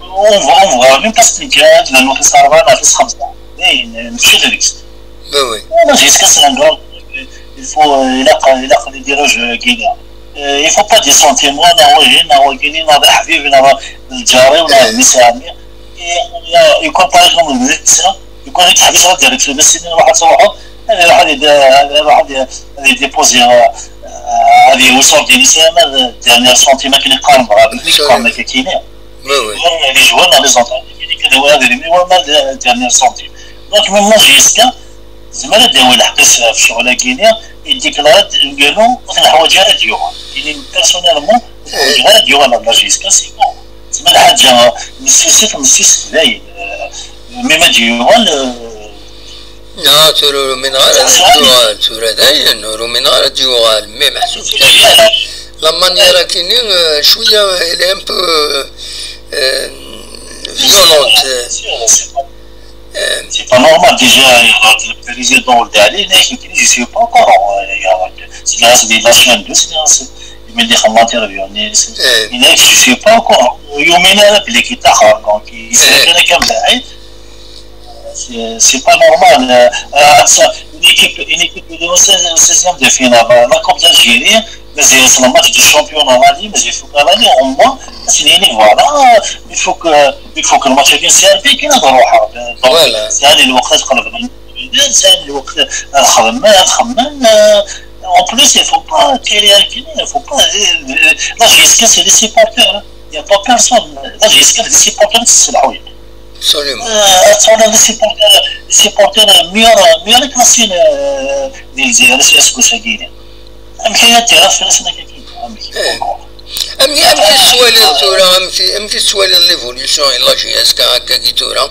on va, on va, même pas se dire, là, nous, ça va, là, ça va. Eh, نمشي للريكس. Ben oui. Moi, jusqu'à ce moment, il faut, euh, il a, il a les dirigeants, euh, il faut pas des sentiments, non, oui, non, oui, non, حبيبي، non, الجاري، non, mes amis. Et, euh, et quand, par exemple, vous dites ça, et quand il y a des directions, mais c'est, on va savoir, hein, il y a des, il y a des, il y a des déposés, euh, euh, il y a des derniers sentiments qui les prennent, qui les prennent. Oui, oui. Les joueurs dans les entraînements, il y a des, il y a des, il y a des derniers sentiments. Donc, maintenant, jusqu'à زعما داوي الحبس في الشغل كينيا، يديك الغد قالوا مثل حوايج راه ديوها. يعني personnellement، حوايج راه ديوها لا جيسكا سي بون. زعما الحاجة مسيسيف مسيس داين، مي ما ديوها. لا، تورو من غير ديوها، تورو داين، رو من غير ديوها، مي محسوب. لا مانيير كيني، آه، شوية، il est un peu, euh, violente. C'est pas normal, déjà, le président, je suis pas au courant. C'est la chaîne deux, c'est, il me dit comment intervenir. Il dit, je suis pas au courant. يومين على بلي كيتاخر، donc il serait bien كان بعيد. C'est, c'est pas normal. Euh, euh, ça, une équipe, une équipe de seize, seizième de finale, la Coupe d'Algérie, mais c'est le match du championnat, mais il faut gagner au moins. C'est, voilà, il faut que, il faut que le match soit serré, qu'il a droit. Donc, c'est à l'époque, c'est à l'époque, euh, en plus, il faut pas tirer un kiné, il faut pas, euh, euh, la J S K, c'est les supporters, hein. Il n'y a pas personne. La J S K, c'est les supporters, c'est la Absolument. آه، تصور les supporters، les supporters مية، مية كلاسين، آه، ديال الجزائر، سي اسكو ساكيني. أمشي يا تيرا في السنة كي، أمشي. إيه. أمي، أمي السوالي ثورة، أمي، أمي السوالي l'évolution، إلا جي اس كا هكا كي ثورة.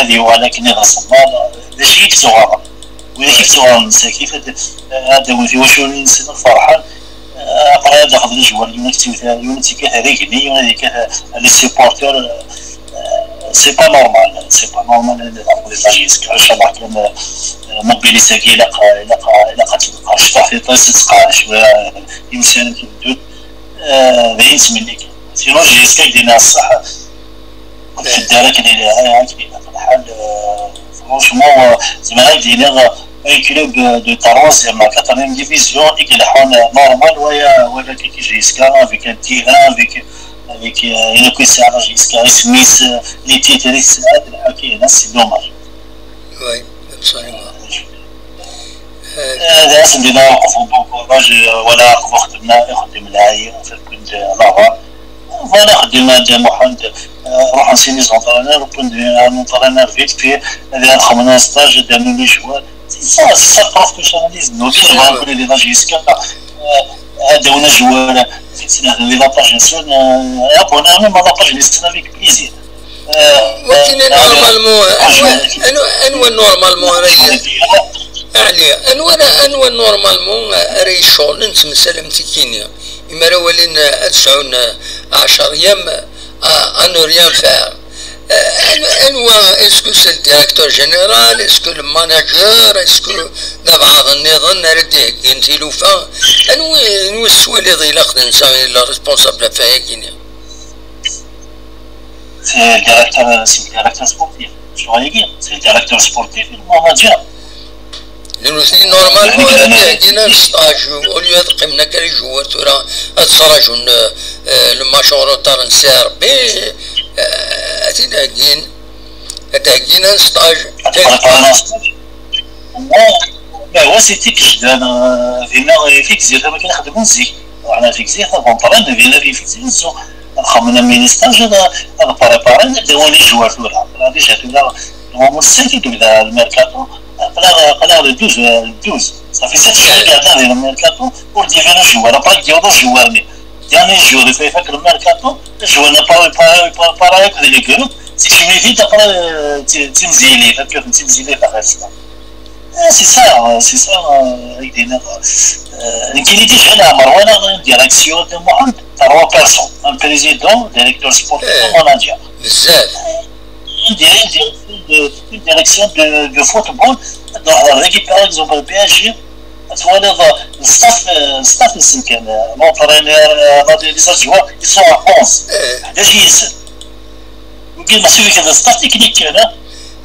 ad yuɣal akken d asemmaḍ. D acu i yettuɣaḍen? Widak i yettuɣaḍen msakit, ad, ad d-awin tiwaculin-nsen ferḥen. Aql-aɣ ad d-axden lejwar, yiwen ad t-iwet, yiwen ad t-ikkat ar igenni, yiwen ad ikkat ar les supporters. C'est pas normal, c'est pas normal. Inchallah kan, euh, mobilisation, ilaq, ilaq, ilaq ad tebqa ctaḥ tiṭ-is, ad tqeɛɛed cwiya, imsiren ad ddun. D ayen ttmenni kan. Sinon, jusqu'à din ṣṣeḥ, ur tedda ara akken ilaq, akken ilaq lḥal. Franchement, zemreɣ ad d-iniɣ un club de troisième, quatrième division i ileḥḥun normal, wala, wala kiki jusqu'à avec un terrain, avec, avec, euh, une cuisine jusqu'à Smith, les titres, et cetera. C'est dommage. Oui, absolument. هذا اسم دينا وقف بوكوراج ولا وقف خدمنا يخدم العاية في كل لغة. Voilà, خدمنا عند محمد، آه، روح نسيني زونطرينير، وكنت نونطرينير فيت في، هذا خمنا ستاج، دانو لي جوار. C'est ça, c'est ça le professionnalisme. Nous, on va appeler les âges jusqu'à, euh, هذا هنا جوار، في سنة les attaches, euh, on a même attaché les avec plaisir. Wakin normalement, anwa, anwa normalement ara y-, Ɛli, anwa ara, anwa normalement ara yecɣlen s temsal am tikini? Imi ara walin ad sɛun ɛecṛ yam, à, à ne rien faire. Anwa, est-ce que c'est le directeur général, est-ce que le manager, est-ce que d abɛaḍ nniḍen ara d-iheggin tilufa? Anwa, anwa tettwaliḍ ilaq d netta i la responsable ɣef wayagi-nni? C'est le directeur, c'est le directeur sportif. C'est le directeur sportif et le manager. Nutni normalement ad d-heggin un stage, au lieu ad qqimen akka les joueurs tura ad ttraǧun, euh, le match en retard n C R B, euh, ad t-id-heggin, ad d-heggin un stage. Ad préparer un stage. Bon, ben ouais, c'était que je donne, euh, dinna, euh, fixe, il y a quelqu'un qui a de musique. Ruḥen ar Tegzirt, ad nṭerren dinna di Tizi Uzzu. Ad xedmen aministaj, ad, ad préparer, ad d-awin ijewwar tura. Déjà tura, le mois de cinq i yebda le mercato. Aql-aɣ, aql-aɣ le douze, euh, le douze. Ça fait sept jours i qeɛdeɣ di le mercato, ur d-iban ijewwar. Après, d-yaweḍ ujewwar-nni. Dernier jour, ifak le mercato, ijewwar-nni para, para, para, para akk di les groupes. Tekcem-it-id après, euh, ti- timzilit, ad kem-timzilit ɣer sna. Ah, c'est ça, euh, c'est ça, euh, avec des nerfs. Euh, nekkini déjà la Marwana, une direction de Mohamed, trois personnes, un président, directeur sportif, un manager. بزاف. Une direction de, une direction de, de football, dans la régie, par exemple, le P S G, tu vois le, le staff, euh, le staff, c'est que, euh, l'entraîneur, euh, les joueurs, ils sont à onze. ايه حداش يسد. يمكن ماشي فيك هذا ستاف تكنيك كان.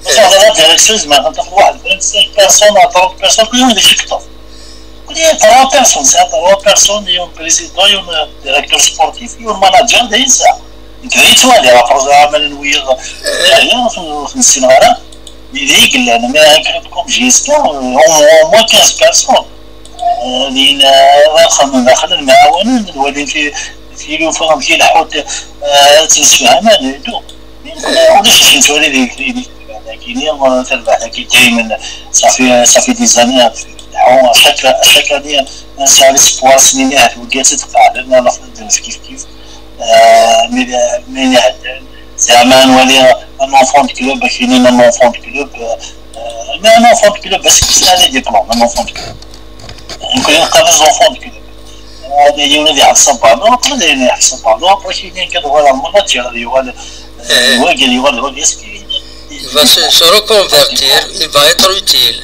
بصح هذا لا ديريكسيون زعما غنتاخذ واحد خمسين بيرسون ولا ثلاثين بيرسون كلهم يدير شي كثر. كل trois personnes, c'est trois personnes, il y a un président, il y a un directeur sportif, il y a un manager, داير ساعه. انت غير توالي راه فرز عمل نويض. هي في السنغال. اللي يقول لنا ما يكرهكم جيسكا au moins quinze personnes. لان خمم داخل المعاونين الوالدين في في لوفا كي الحوت. تنسفهم هذا. ولاش شي نتولي لي كريدي. كيني تربح كي دائما. صافي صافي دي زاني. شاك شاك اني نسال سبوار سنين هاد وقيت تقاعد انا نخدم كيف كيف. مي مي زعما نولي ان اونفون دو كلوب كيني ان اونفون دو كلوب. مي ان اونفون دو كلوب بس كيسنا لي ديبلوم ان اونفون دو كلوب. يمكن يلقى لي زونفون دو كلوب. هذا يولي يحسب بعضو وقبل يحسب بعضو وقبل كيدير كذا ولا المناجر يولي يولي يولي يولي يسكي. Il va se, se reconvertir, il va être utile.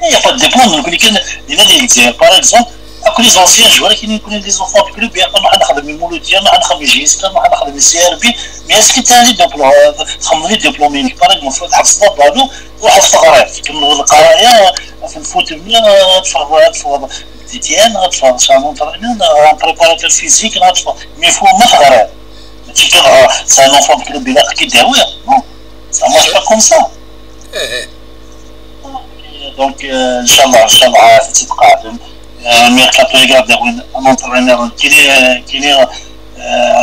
Il n'y a pas de diplôme, donc les gars, il y a des exemples. Par exemple, après les anciens joueurs qui nous connaissent les enfants du club, il y a pas mal de Mouloudia, mal de G S K, mal de C R B, mais est-ce que tu as les diplômes, les diplômes, par exemple, il faut حفظنا بالو وحفظ غريب كم القرايه في الفوت مية تفرغ تفرغ دي تي ان تفرغ شامون ترينين بريباراتور فيزيك تفرغ مي فو ما غريب ماشي كان سي ان اونفون كي بلا كي داوي. Non, ça marche pas comme ça. ايه Donc, euh, ان شاء الله، ان شاء الله تتقادم. ميركاتو يقعد وين لونترينور كيني كيني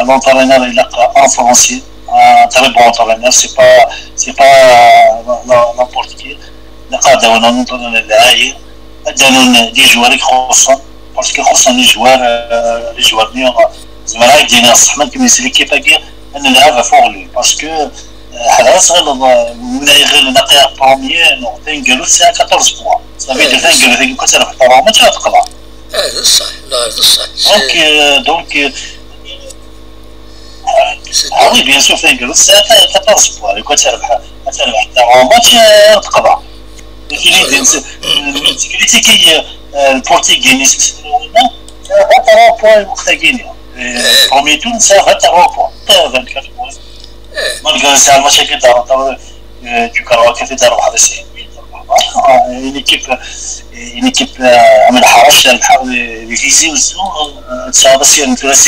لونترينور الا ان فرونسي. تري بون لونترينور سي با سي با لامبورت كي نقاد وانا لونترينور العاير. ادانون دي جوار يخصهم باسكو خصهم لي جوار لي جوار ميور. زعما راه يدينا الصح ما نكمل ليكيب هاكي. انا نلعب فوق لي باسكو حنا صغير ولا يغير لنا قيا بروميي نو تنقلو ساعه كاطورز بوا. صافي دو تنقلو هذيك كنت راه في الطرامه تاع تقلع. اه بصح لا بصح دونك دونك اه وي بيان سور تنقلو ساعه كاطورز بوا كنت راه تربح حتى روماتش تقضى. كاين اللي كريتيكي البورتيغي نيس. غير تروا بوان وقتها كاين برومي تور نسى غير تروا بوان. غير فان كاتر بوان. مالغري سي الماتش كي دار دو كاروا كي دار واحد الشيء. اون ايكيب اون ايكيب من الحرس تاع البحر لي فيزي وزو. تصاب سي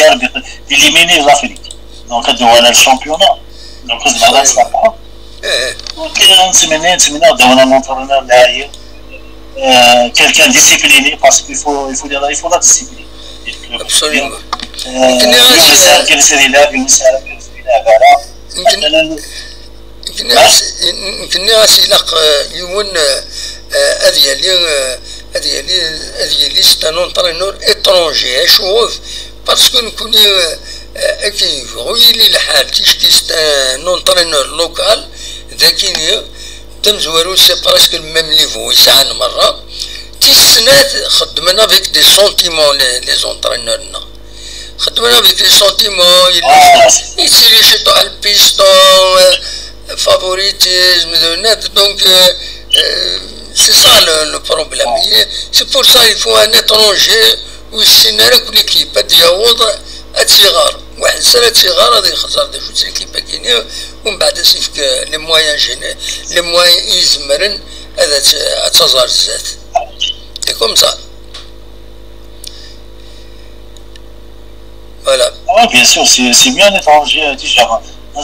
ار بي ديليميني لافريك. دونك هادو هو الشامبيونا. دونك زعما غنصبحو. دونك نتمنى نتمنى غدا وانا نونترينور العاير. كيلكان ديسيبليني باسكو يفو يفو دي يفو لا ديسيبلين. ابسوليومون. يوم يسال كيف يسال يلعب يوم يسال كيف يلعب على. يمكن يمكن يمكن غاس يلاق يوم هذا يلي هذا يلي هذا يلي سي ان اونترينور اترونجي اشوف. باسكو نكوني اكي غويلي الحال تيشكي سي ان اونترينور لوكال ذاكيني تمزوارو سي بريسك الميم نيفو يسعان مره. تيسنات خدمنا افيك دي سونتيمون لي زونترينور نا خدمنا افيك دي سونتيمون يتسيري شي طاح البيستون فافوريتيزم دونك سي سا لو بروبليم. سي بور سا يفو ان اترونجي ويسينا راك ليكيب هاد يعوض هاد صغار واحد سنه صغار هذا يخزر دي جوج ليكيب كيني ومن بعد سيفك لي موان جيني لي موان يزمرن هذا تزار الزات. سي كوم سا. Voilà. Oui, bien sûr, c'est bien étranger, déjà.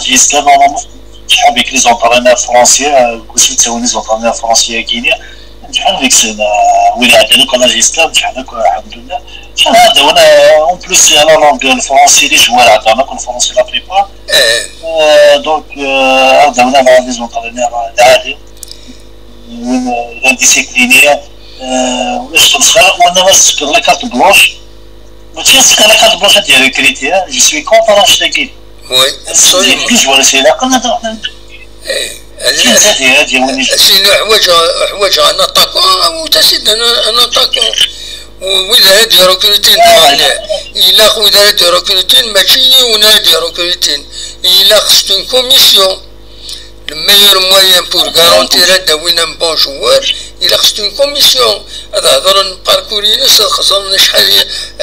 Jusqu'à normalement, avec les entraîneurs français, aussi, c'est les entraîneurs français à Guinée. نجحنا ديك السنه. ولا عندنا كنا جيسكا نجحنا الحمد لله. شحال هذا وانا اون بليس على لونغ الفرونسي لي جوار عندنا كل فرونسي لا بليبار. دونك هذا وانا مع لي زونترينور العالي. وين ديسيبليني. ولاش تمسخر وانا ما نسكر لا كارت بلوش. ماشي نسكر لا كارت بلوش ديال ريكريتي. جو سوي كونتر اش تاكيت. Oui, absolument. Plus, voilà, c'est la... Eh, c'est une... Sinon, ḥwaǧeɣ, ḥwaǧeɣ un attaquant, ou t'as un, un attaquant. Wid ara d-recrutin, ilaq wid ara d-recrutin, mačči yiwen ara d-recrutin. Ilaq, c'est une commission. Le meilleur moyen pour garantir ad d-awin un bon joueur, ilaq, c'est une commission. Ad hedren parcours-ines, ad xeẓren acḥal,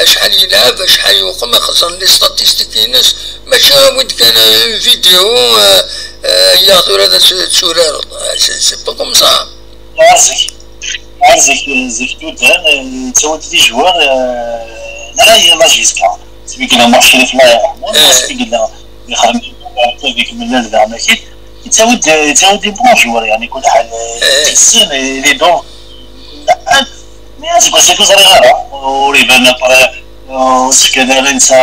acḥal yelɛeb, acḥal yuqem, ad xeẓren les statistiques-ines. Mačči awi-d kan une vidéo, euh, euh, ya tura ad as-, turareḍ. C'est, c'est pas comme ça. Ɣer zik, ɣer zik, zik tudan, euh, yettawi-d des joueurs, euh, la, il y a Majiska. Smi yella Muḥ Crif, la, il y a Rahman, smi yella, yexdem avec Mellal daɣen akid. Yettawi-d, yettawi-d des bons joueurs, yeɛni, kul ḥal, euh, tessen, il est dans, mais aseggas-agi ur ẓriɣ ara, ur iban après, euh, ur sefkan ara netta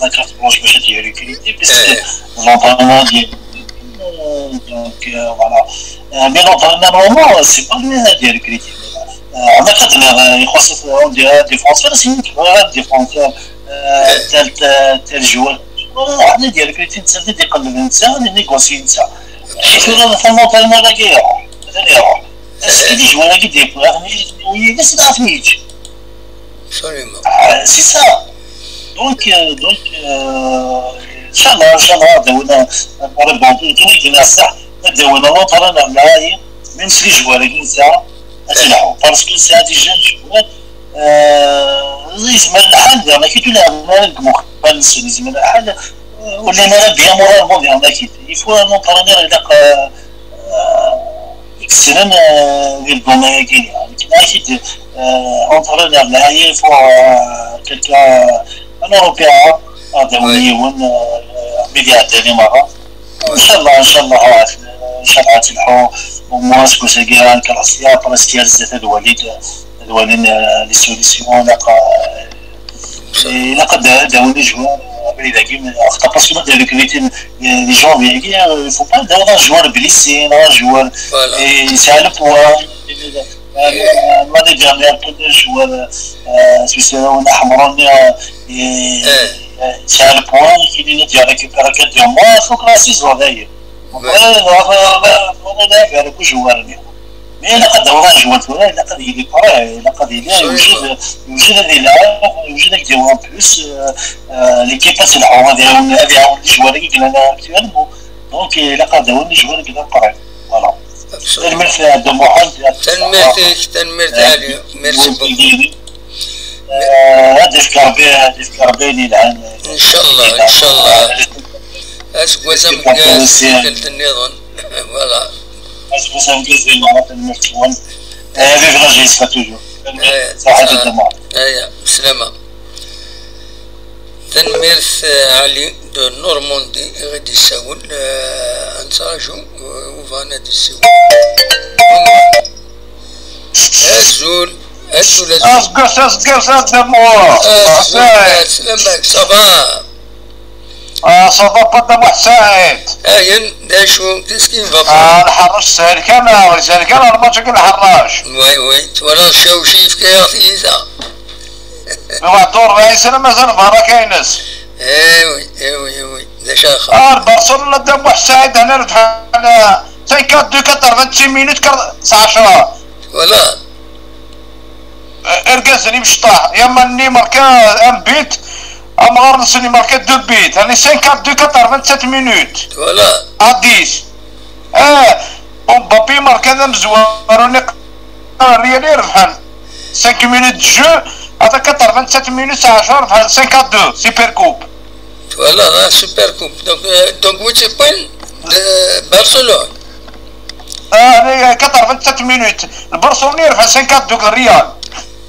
la carte blanche bac ad d-recruter, puisque l'entraîneur, donc, euh, voilà. Euh, mais l'entraîneur, normalement, c'est pas lui ad d-recruter. Euh, en fait, il y a des transferts, c'est une défenseur, euh, tel, tel, tel joueur. Voilà, ad d-recruter netta, ad d-iqelleb netta, ad négocier netta. Tura d l'entraîneur-agi iruḥ, atan iruḥ. Est-ce que les joueurs-agi d-yewwi, yid-s ad ten-yeǧǧ? Absolument. Ah, c'est ça. Donc, euh, donc, euh, inchallah, inchallah, ad d-awin, ad d-awin l'entraîneur lɛali, même si les joueurs-agi netta, ad t-ilḥu. Parce que c'est des jeunes joueurs, euh, yezmer lḥal, diɣen akid ur lɛiben ara deg imukan-nsen, yezmer lḥal, euh, ur llin ara bien moralement, diɣen akid. Il faut un entraîneur, ilaq, euh, euh, i yessnen, euh, di lguma-agi. Nekk akid, euh, entraîneur lɛali, il faut, euh, quelqu'un, un Européen, ad d-awin yiwen, euh, mi d-iɛeddan i merra. Inchallah, inchallah, inchallah ad telḥu. Au moins aseggas-agi, nekk Rusya, après s-yerza ad walin, ad walin, euh, les solutions, ilaq, euh, ilaq ad d-, ad d-awin les joueurs, euh, abrid-agi, axaṭer parce que ma d-recrutin, euh, les gens, euh, il faut pas d'avoir un joueur blessé, un joueur, euh, yesɛa le poids, euh, euh, ma d-, un joueur, euh, s usirem aḥemr-nni, euh, yesɛa le poids, il est récupéré que deux mois, il faut que la saison d'ailleurs. Après, on va, on va, on va faire le joueur. Mais ilaq ad d-awḍen joueurs tura, ilaq ad yili prêt, ilaq ad yili yewjed, yewjed ad yelɛeb, yewjed ad d-yawi en plus, euh, euh, l'équipe ad telḥu, ad iɛawen, ad iɛawen les joueurs-agi yellan actuellement. Donc, ilaq ad d-awin les joueurs-agi d prêts. Voilà. Tanemmirt a Dda Muḥend. Tanemmirt-ik, tanemmirt a Ali. Merci beaucoup. Euh, ad d-ifk Rebbi, ad d-ifk Rebbi ayen yelhan. Inchallah, inchallah. Aseggas ameggaz, tikkelt nniḍen. Voilà. Aseggas ameggaz di lmeɣreb, tanemmirt-nwen. Eh, vive la J S K toujours. Tanemmirt. Ṣaḥit a Dda Muḥend. Aya, slama. Tanemmirt, eh, Ali de Normandie i ɣ-d-yessawel, eh, ad nettraǧu, eh, u bɣan ad d-yessiwel. Azul, azul, azul. Aseggas, aseggas, a Dda Muḥend. Azul, ça va? Ah, ça va pas, Dda Muḥ Saɛid. Ayen, d acu, qu'est-ce qui ne va pas? Ah, lḥerrac sahel kan, ah, sahel kan, lmač-agi lḥerrac. Oui, oui, twalaḍ ccaw ci yefka-yaɣ tiyita. Lwaqt ur bɛid sena mazal berra kaynes. Eh oui, eh oui, eh oui, d acu axir? Ah, Barcelone, Dda Muḥ Saɛid, hna rebḥen, ah, cinq à deux, quatre-vingt-six minutes, kar-, s ɛecṛa. Voilà. Eh, irgazen imecṭaḥ, yamma-nni marka un but, amɣar-nsen imarka deux buts, yani cinq à deux, quatre-vingt-sept minutes. Voilà. À dix. Eh, Mbappé marka d amezwaru-nni, Real i rebḥen. Cinq minutes de jeu, ata quatre-vingt-sept minutes, ɛecṛa rebḥen cinq à deux, Super Coupe. Voilà, la Super Coupe. Donc, euh, donc, wi tt-yewwin? D-, Barcelone. Ah, quatre-vingt-sept minutes. Barcelone yerbeḥ cinq à deux deg Real.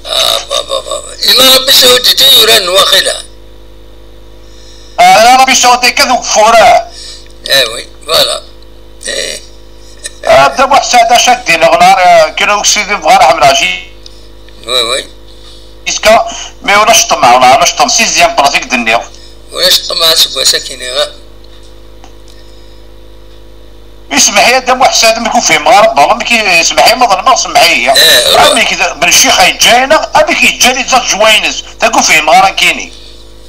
Ah, ba, ba, ba, ba. Ila Rabbi Saudi i yuran waqila. Ah, Rabbi Saudi kan deg ufura. Eh oui, voilà. Eh. Ah, Dda Muḥ Saɛid, acu ad d-iniɣ, nahar, eh, kra uksidi bɣa ḥemlaɣ. Oui, oui. Iska, mais ulac ṭṭmeɛ, ulac ṭṭmeɛ, sixième place i k-d-nniɣ. Ulac ṭṭmeɛ seg wass-akini, ah. Ismeḥ-iyi a Dda Muḥ Saɛid, mi k-ufhimeɣ ara, bala mi k-, ismeḥ-iyi ma ḍelmeɣ, semmeḥ-iyi. Eh, ruḥ. Amek d Ben Ccix yeǧǧa-yi-neɣ, amek yeǧǧa les adjoints-ines, da k-ufhimeɣ ara nekkini.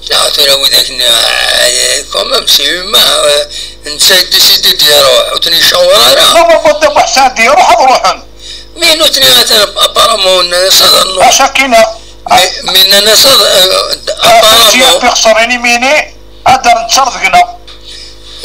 Ah, tura widak-nni, ah, quand même, c'est humain, ah, netta yedisidi d-iruḥ, ur ten-icawer ara. Non, non, non, Dda Muḥ Saɛid iruḥ, ad ruḥen. Mi nutni atan apparemment nnan-as ad nruḥ. Acakina. Mi, mi nnan-as ad, eh, apparemment. Personne inimini, ad d-rren ttardegna.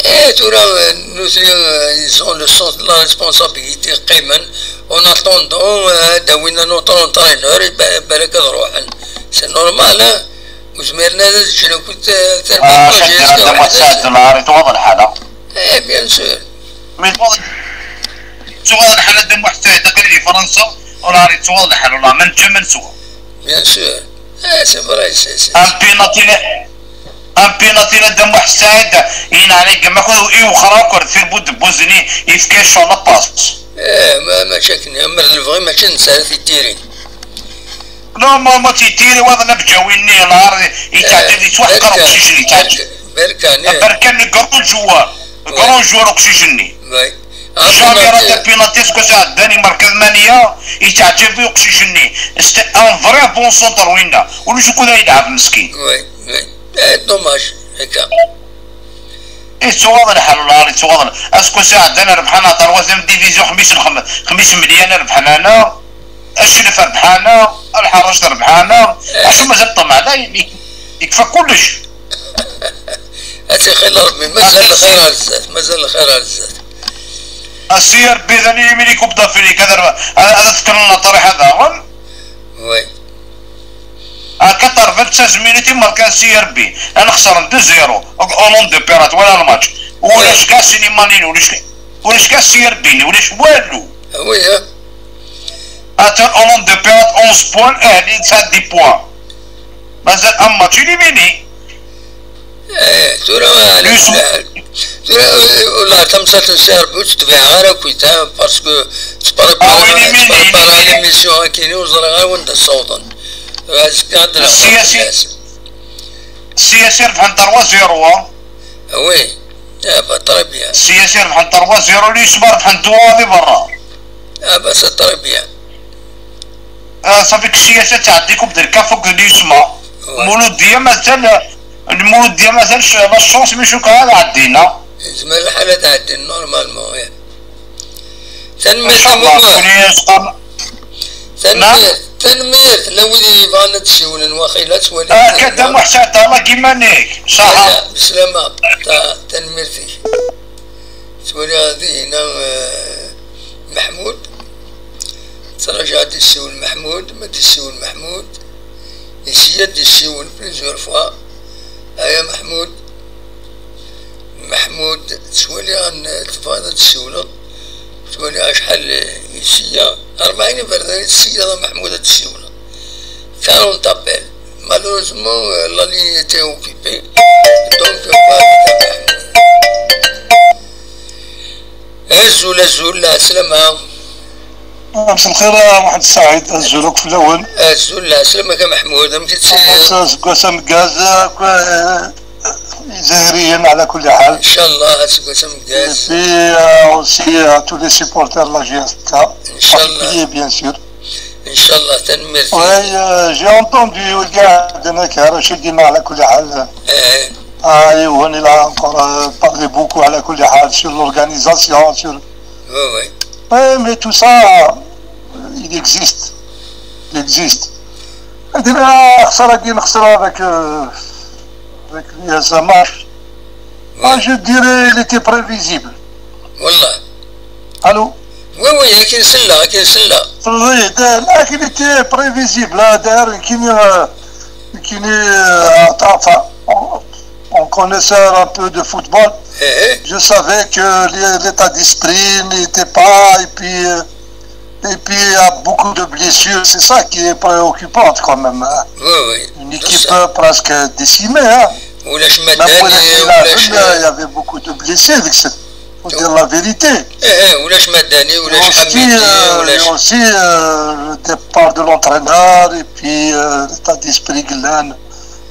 Eh, tura, eh, nutni, eh, ils ont le sens de la responsabilité, qqimen, en attendant, eh, ad d-awin un autre entraîneur, i ba-, balak ad ruḥen. C'est normal, hein. Ur zmiren ad ǧǧen akk, eh, terba. Ah, Dda Muḥ Saɛid, nehar yettwaḍ lḥal. Eh, bien sûr. Mi tuɣal, tuɣal lḥal a Dda Muḥ Saɛid, aql-i di Fransa, ur nehar yettwaḍ lḥal, والله, ma neǧǧa ma neswa. Bien sûr. Eh, c'est vrai, c'est, c'est, un penalty, un penalty a Dda Muḥ Saɛid, yenɛel-ik, ma kul iwexxer akk, deffir bu-, deffir bu-, zzini, yefka-yas la passe. Eh, ma, mačči akken, amer d lebɣi, mačči d netta ara t-iddirin. Non, ma, ma t-ittiri waḍ la bǧawi-nni, nehar yettɛeǧǧib, yettwaḥqer uqcic-nni, yettɛeǧǧib. Berkan, eh. Berkan, grand joueur. Grand joueur uqcic-nni. Jamais rad penalty, aseggas iɛeddan, imerka tmanya, yettɛeǧǧib uqcic-nni. C'était un vrai bon centre, winna. Ulac ukud ay yelɛeb, meskin. Eh, dommage, akka. Yettuɣaḍ lḥal, nehar yettwaḍ. Aseggas iɛeddan rebḥen ɣer troisième division, xmis n xm-, xmis melyun rebḥen-aneɣ. Aclef rebḥan-aneɣ, Lḥeṛṛac rebḥan-aneɣ. Eh. Acu mazal ṭṭmeɛ? La, yek-, yekfa kullec. Ad t-ixil Ṛebbi, mazal lxir ar zdat, mazal lxir ar zdat. A Sidi Ṛebbi, d ayen yemini Coupe d'Afrique, ad, ad, ad tekklen ṭṭriḥa daɣen. Oui. À quatre-vingt-seize minutes, imerka Sidi Ṛebbi. Ad nexṣer deux zéro. Au long de pérate, wala lmatch. Ulac kra sinimanin, ulac, ulac kra Sidi Ṛebbi, ulac walu. Ah oui, hein. Atan au long de pérate, onze points, Ahli yesɛa dix points. Mazal un match éliminé. Eh, tura, tura, eh, ula tamsalt n Sidi Ṛebbi ur tt-tbiɛeɣ ara akkit, hein, parce que tettprépara, ah oui, éliminé, tettprépara l'émission akkin, ur ẓriɣ ara wanda ssawḍen. Azekka ad d-nehder fell-as. Siyasi rebḥen trois zéro, ah. Ah oui. Ah bah, très bien. Siyasi rebḥen trois zéro, l'USMA rebḥen deux un di berra. Ah bah, c'est très bien. Ah, ça fait que Siyasi ad tɛeddi Coupe de la CAF akked l'USMA. Ouais. Muludya mazal, Muludya mazal la chance, mais je crois ad ɛeddin. Yezmer lḥal ad ɛeddin normalement, ya. Tanemmirt a Muḥ. Tanemmirt, tanemmirt. Llan wid yebɣan ad d-siwlen, waqila ttwaliɣ. Ah, akka d amuḥ, sɛiḍ Allah deg iman-ik. Ṣaḥa. Ala, beslama. Ta-, tanemmirt-ik. Ttwaliɣ dinna, eh, Meḥmud. Ttṛaǧuɣ ad d-yessiwel Meḥmud, ma d-yessiwel Meḥmud. Yesya ad d-yessiwel plusieurs fois. Aya Meḥmud. Meḥmud, ttwaliɣ an-, tebɣiḍ ad tessiwleḍ. Ttwaliɣ acḥal yesya. Ṛebɛin iberdan i tessiyaḍ a Meḥmud ad tessiwleḍ. Quarante appels. Malheureusement, euh, la ligne était occupée. Donc, euh, pas avec Meḥmud. Azul, azul, lɛeslama. Mselxir a Muḥend Saɛid, azul akk fell-awen. Azul, lɛeslama-k a Meḥmud, amek i tettiliḍ? Aseggas ameggaz akk, eh, Izzayriyen, ɛla kulli ḥal. Inchallah, aseggas ameggaz. Et puis, euh, aussi à tous les supporters de la J S K. Inchallah. Particulier, bien sûr. Inchallah, tanemmirt. Oui, euh, j'ai entendu, regarde, Rachid Dima, ɛla kulli ḥal. Eh. Ah, et on, il a encore, euh, parlé beaucoup, ɛla kulli ḥal, sur l'organisation, sur... Oui, oui. Oui, mais tout ça, euh, il existe. Il existe. Ad ila axṣar-agi nexṣer avec, euh, avec l'I S M H. Moi, je dirais, il était prévisible. Wallah. Allô? Oui, oui, akken selleɣ, akken selleɣ. Oui, de-, là, il était prévisible, hein, d'ailleurs, qui n'est, euh, qui n'est, euh, enfin, on, on connaissait un peu de football. Eh, eh. Je savais que l'é-, l'état d'esprit n'était pas, et puis, euh, et puis, il y a beaucoup de blessures, c'est ça qui est préoccupant quand même, hein. Oui, oui. Une équipe, euh, presque décimée, hein. Même pour les Villas, il y avait beaucoup de blessés, avec cette, faut dire la vérité. Eh, eh, ulac Madani, ulac Ḥamidi, euh, ulac. Et aussi, euh, le départ de l'entraîneur, et puis, euh, l'état d'esprit, Glen.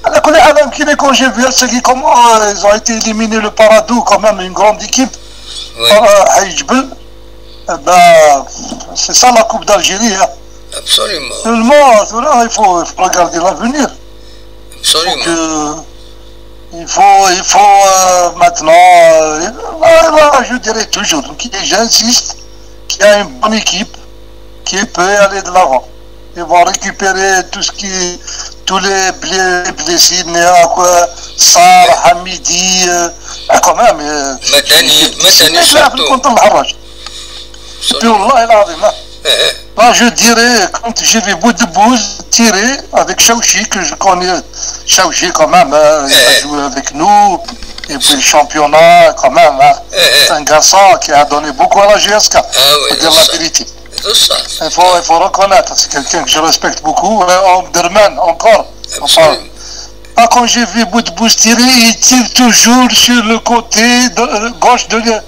Ala kulli ḥal, quand j'ai vu ce qui, comment, euh, ils ont été éliminés, le Paradou, quand même, une grande équipe, oui, par, euh, Haïdjbel. Eh ben, c'est ça la Coupe d'Algérie, hein. Absolument. Seulement, là, il faut, il faut regarder l'avenir. Absolument. Faut que, Il faut, il faut euh, maintenant, euh, voilà, je dirais toujours, donc j'insiste qu'il y a une bonne équipe qui peut aller de l'avant. Ils vont récupérer tout ce qui, tous les blé- blessés, Néa, quoi, Sarr, Hamidi, euh, ah, quand même. Euh, Madani, Madani c'est surtout. Contre le Harraj. Puis, والله العظيم, hein. Moi, je dirais, quand j'ai vu Boudbouz tirer avec Chaouchi, que je connais Chaouchi quand même, hein, il a joué avec nous, et puis le championnat quand même, hein. C'est un garçon qui a donné beaucoup à la J S K, Ah oui, pour dire c'est la ça. Vérité. C'est ça. Il faut, il faut reconnaître, c'est quelqu'un que je respecte beaucoup, hein, Omdurman encore. Enfin, Absolument. Ah, quand j'ai vu Boudbouz tirer, il tire toujours sur le côté de, euh, gauche de l-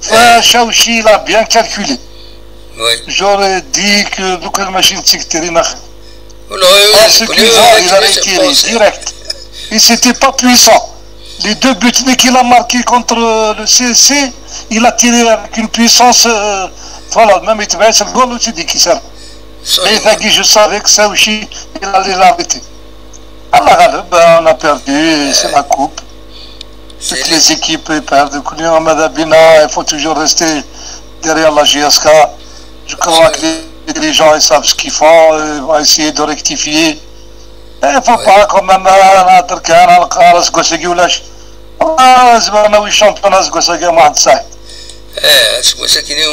Enfin, Chaouchi, il a bien calculé. Oui. J'aurais dit que le Machine Tic Terry n'a Voilà, oui, pas je ce connais, qu'il oui, a, je il a connais, je tiré pense. Direct. Et c'était pas puissant. Les deux buts qu'il a marqués contre euh, le C S C, il a tiré avec une puissance. Euh, voilà, même il te met le goal aussi, dit qui sert. Mais Absolument. je savais que Chaouchi, il allait l'arrêter. Allah غالب, ben, on a perdu, et c'est la coupe. Toutes les équipes perdent. كل يوم ماذا بينا, il faut toujours rester derrière la J S K. Je crois que les dirigeants, ils savent ce qu'ils font, ils vont essayer de rectifier. Il ne faut pas quand même نهضر كان على القرار سكوسكي ولاش. والله زعما oui championnat سكوسكي ما عند صاحب. اه، سكوسكي.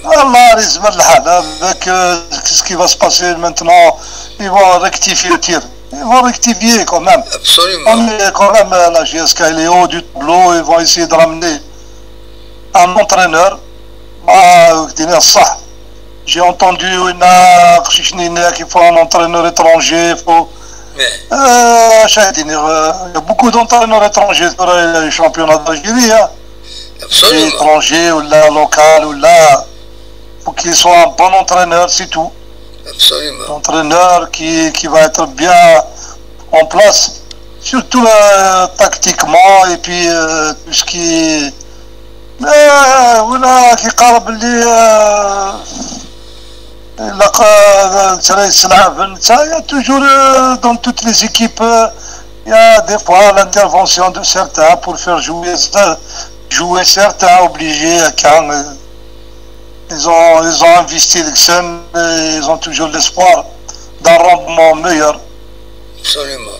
والله راه زعما الحال avec euh, ce qui va se passer maintenant, ils vont rectifier le tir. Ils vont rectifier quand même. Absolument. On est quand même, euh, la J S K, elle est haut du tableau, ils vont essayer de ramener un entraîneur. Ah, je dis ça. J'ai entendu une qu'il faut un entraîneur étranger, il faut. Mais, Euh, je dis, euh, il y a beaucoup d'entraîneurs étrangers sur le championnat d'Algérie, hein. absolument. Étrangers ou là, local ou là. Faut qu'il soit un bon entraîneur, c'est tout. Absolument. Entraîneur qui, qui va être bien en place, surtout euh, tactiquement et puis euh, tout ce qui. Mais voilà, qui قال باللي, euh, la- euh, il y a toujours euh, dans toutes les équipes, euh, il y a des fois l'intervention de certains pour faire jouer, jouer certains obligés à quand, euh, ils ont, ils ont investi les sommes et ils ont toujours l'espoir d'un rendement meilleur. Absolument.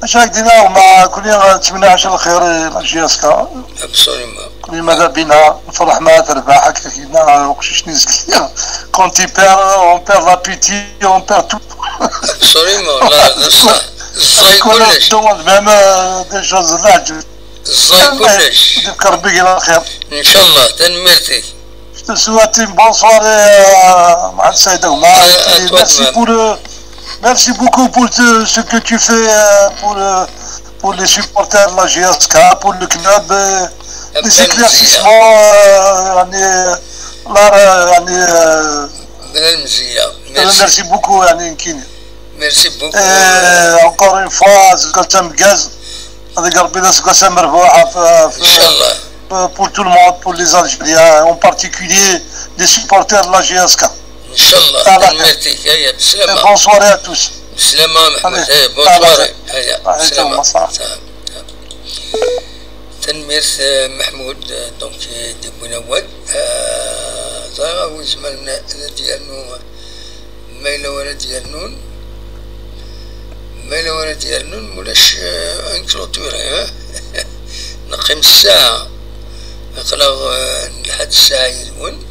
اش راك دينا وما كل يوم تمنى عشان الخير لا جي اس كا. Absolument. كل يوم ماذا بينا نفرح ما تربح هكا كينا وقشيش نزكي. Quand tu perds, on perd l'appétit, on perd tout. Absolument. لا، c'est ça. الزاي كنا كلش. Demande même des choses là. الزاي كلش. يذكر بك الى الخير. ان شاء الله، تنميرتك. Je te souhaite une bonne soirée, euh, Mohamed Saïd Aouma. À- à Et puis, toi de merci même. Pour, euh, merci beaucoup pour te- ce que tu fais euh, pour, euh, pour les supporters de la G S K, pour le club, euh, les Abdel éclaircissements. Euh, يعني, là, euh, يعني, euh, بلا المزيه. Merci. Merci beaucoup, يعني, Nkini. Merci beaucoup. Et encore une fois, c'est comme ça, Gaz. هذيك ربي يسقسم مربوحة في, في, ان شاء الله. Pour tout le monde, pour les Algériens, en particulier les supporters de la G S K. ان شاء الله. تعال. تنميرتك. هيا، بسلامه. Bonne soirée à tous. بسلامه محمود. Allez. هيا، bonne تعال. soirée. هيا، Allez, بسلامه. ciao, bonsoir. سلام. تنميرت، آه، محمود، آه، donc, آه، دي بونوال. آه، زعما وين زمان ديالنا، ما إلا ورا ديالنا. ما إلا ورا ديالنا، ولاش، آه، انكلوتوري، ها؟ نقيم الساعة. نقلاغ، آه، لحد الساعة يدون.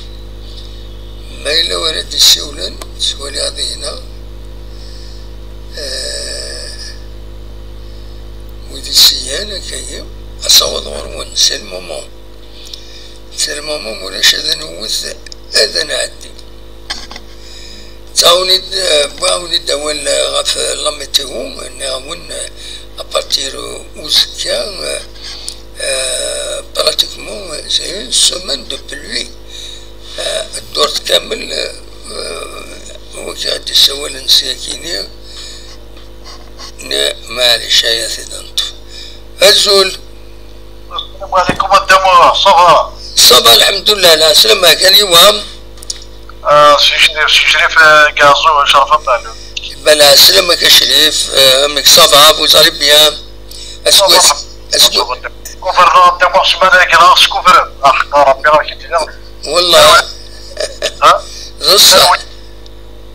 ما إلا ورا دي السيولن، سوالي هذه هنا. آه، ويدي السيان، كاين. أصوض غرون، c'est le moment. C'est le moment ولاش هذا نوث، هذا نعدي. تعاوني د-، بغاوني داول غف la météo، نعاون à partir وزكا، آه، pratiquement c'est une semaine de pluie. آه، الدور كامل، آه، هو كي غادي يسوى لنسيا كينيا. ن-، معليش، هيا سيدي نطفي. أزول. السلام عليكم مدام، صافا؟ صافا الحمد لله، لا سلامك اليوم. آه، سي شريف، سي شريف، آه، كازو، شرف بالو. بلا سلامك يا شريف، آه، أمك صافا، vous allez bien؟ Aseggas, aseggas. Kuferreɣ Dda Muḥ Smaɛil Agreɣ, skufren. Aḥeqqa Ṛebbi, amek i d-tenniḍ? Wellah. Ha? D ṣṣeḥ.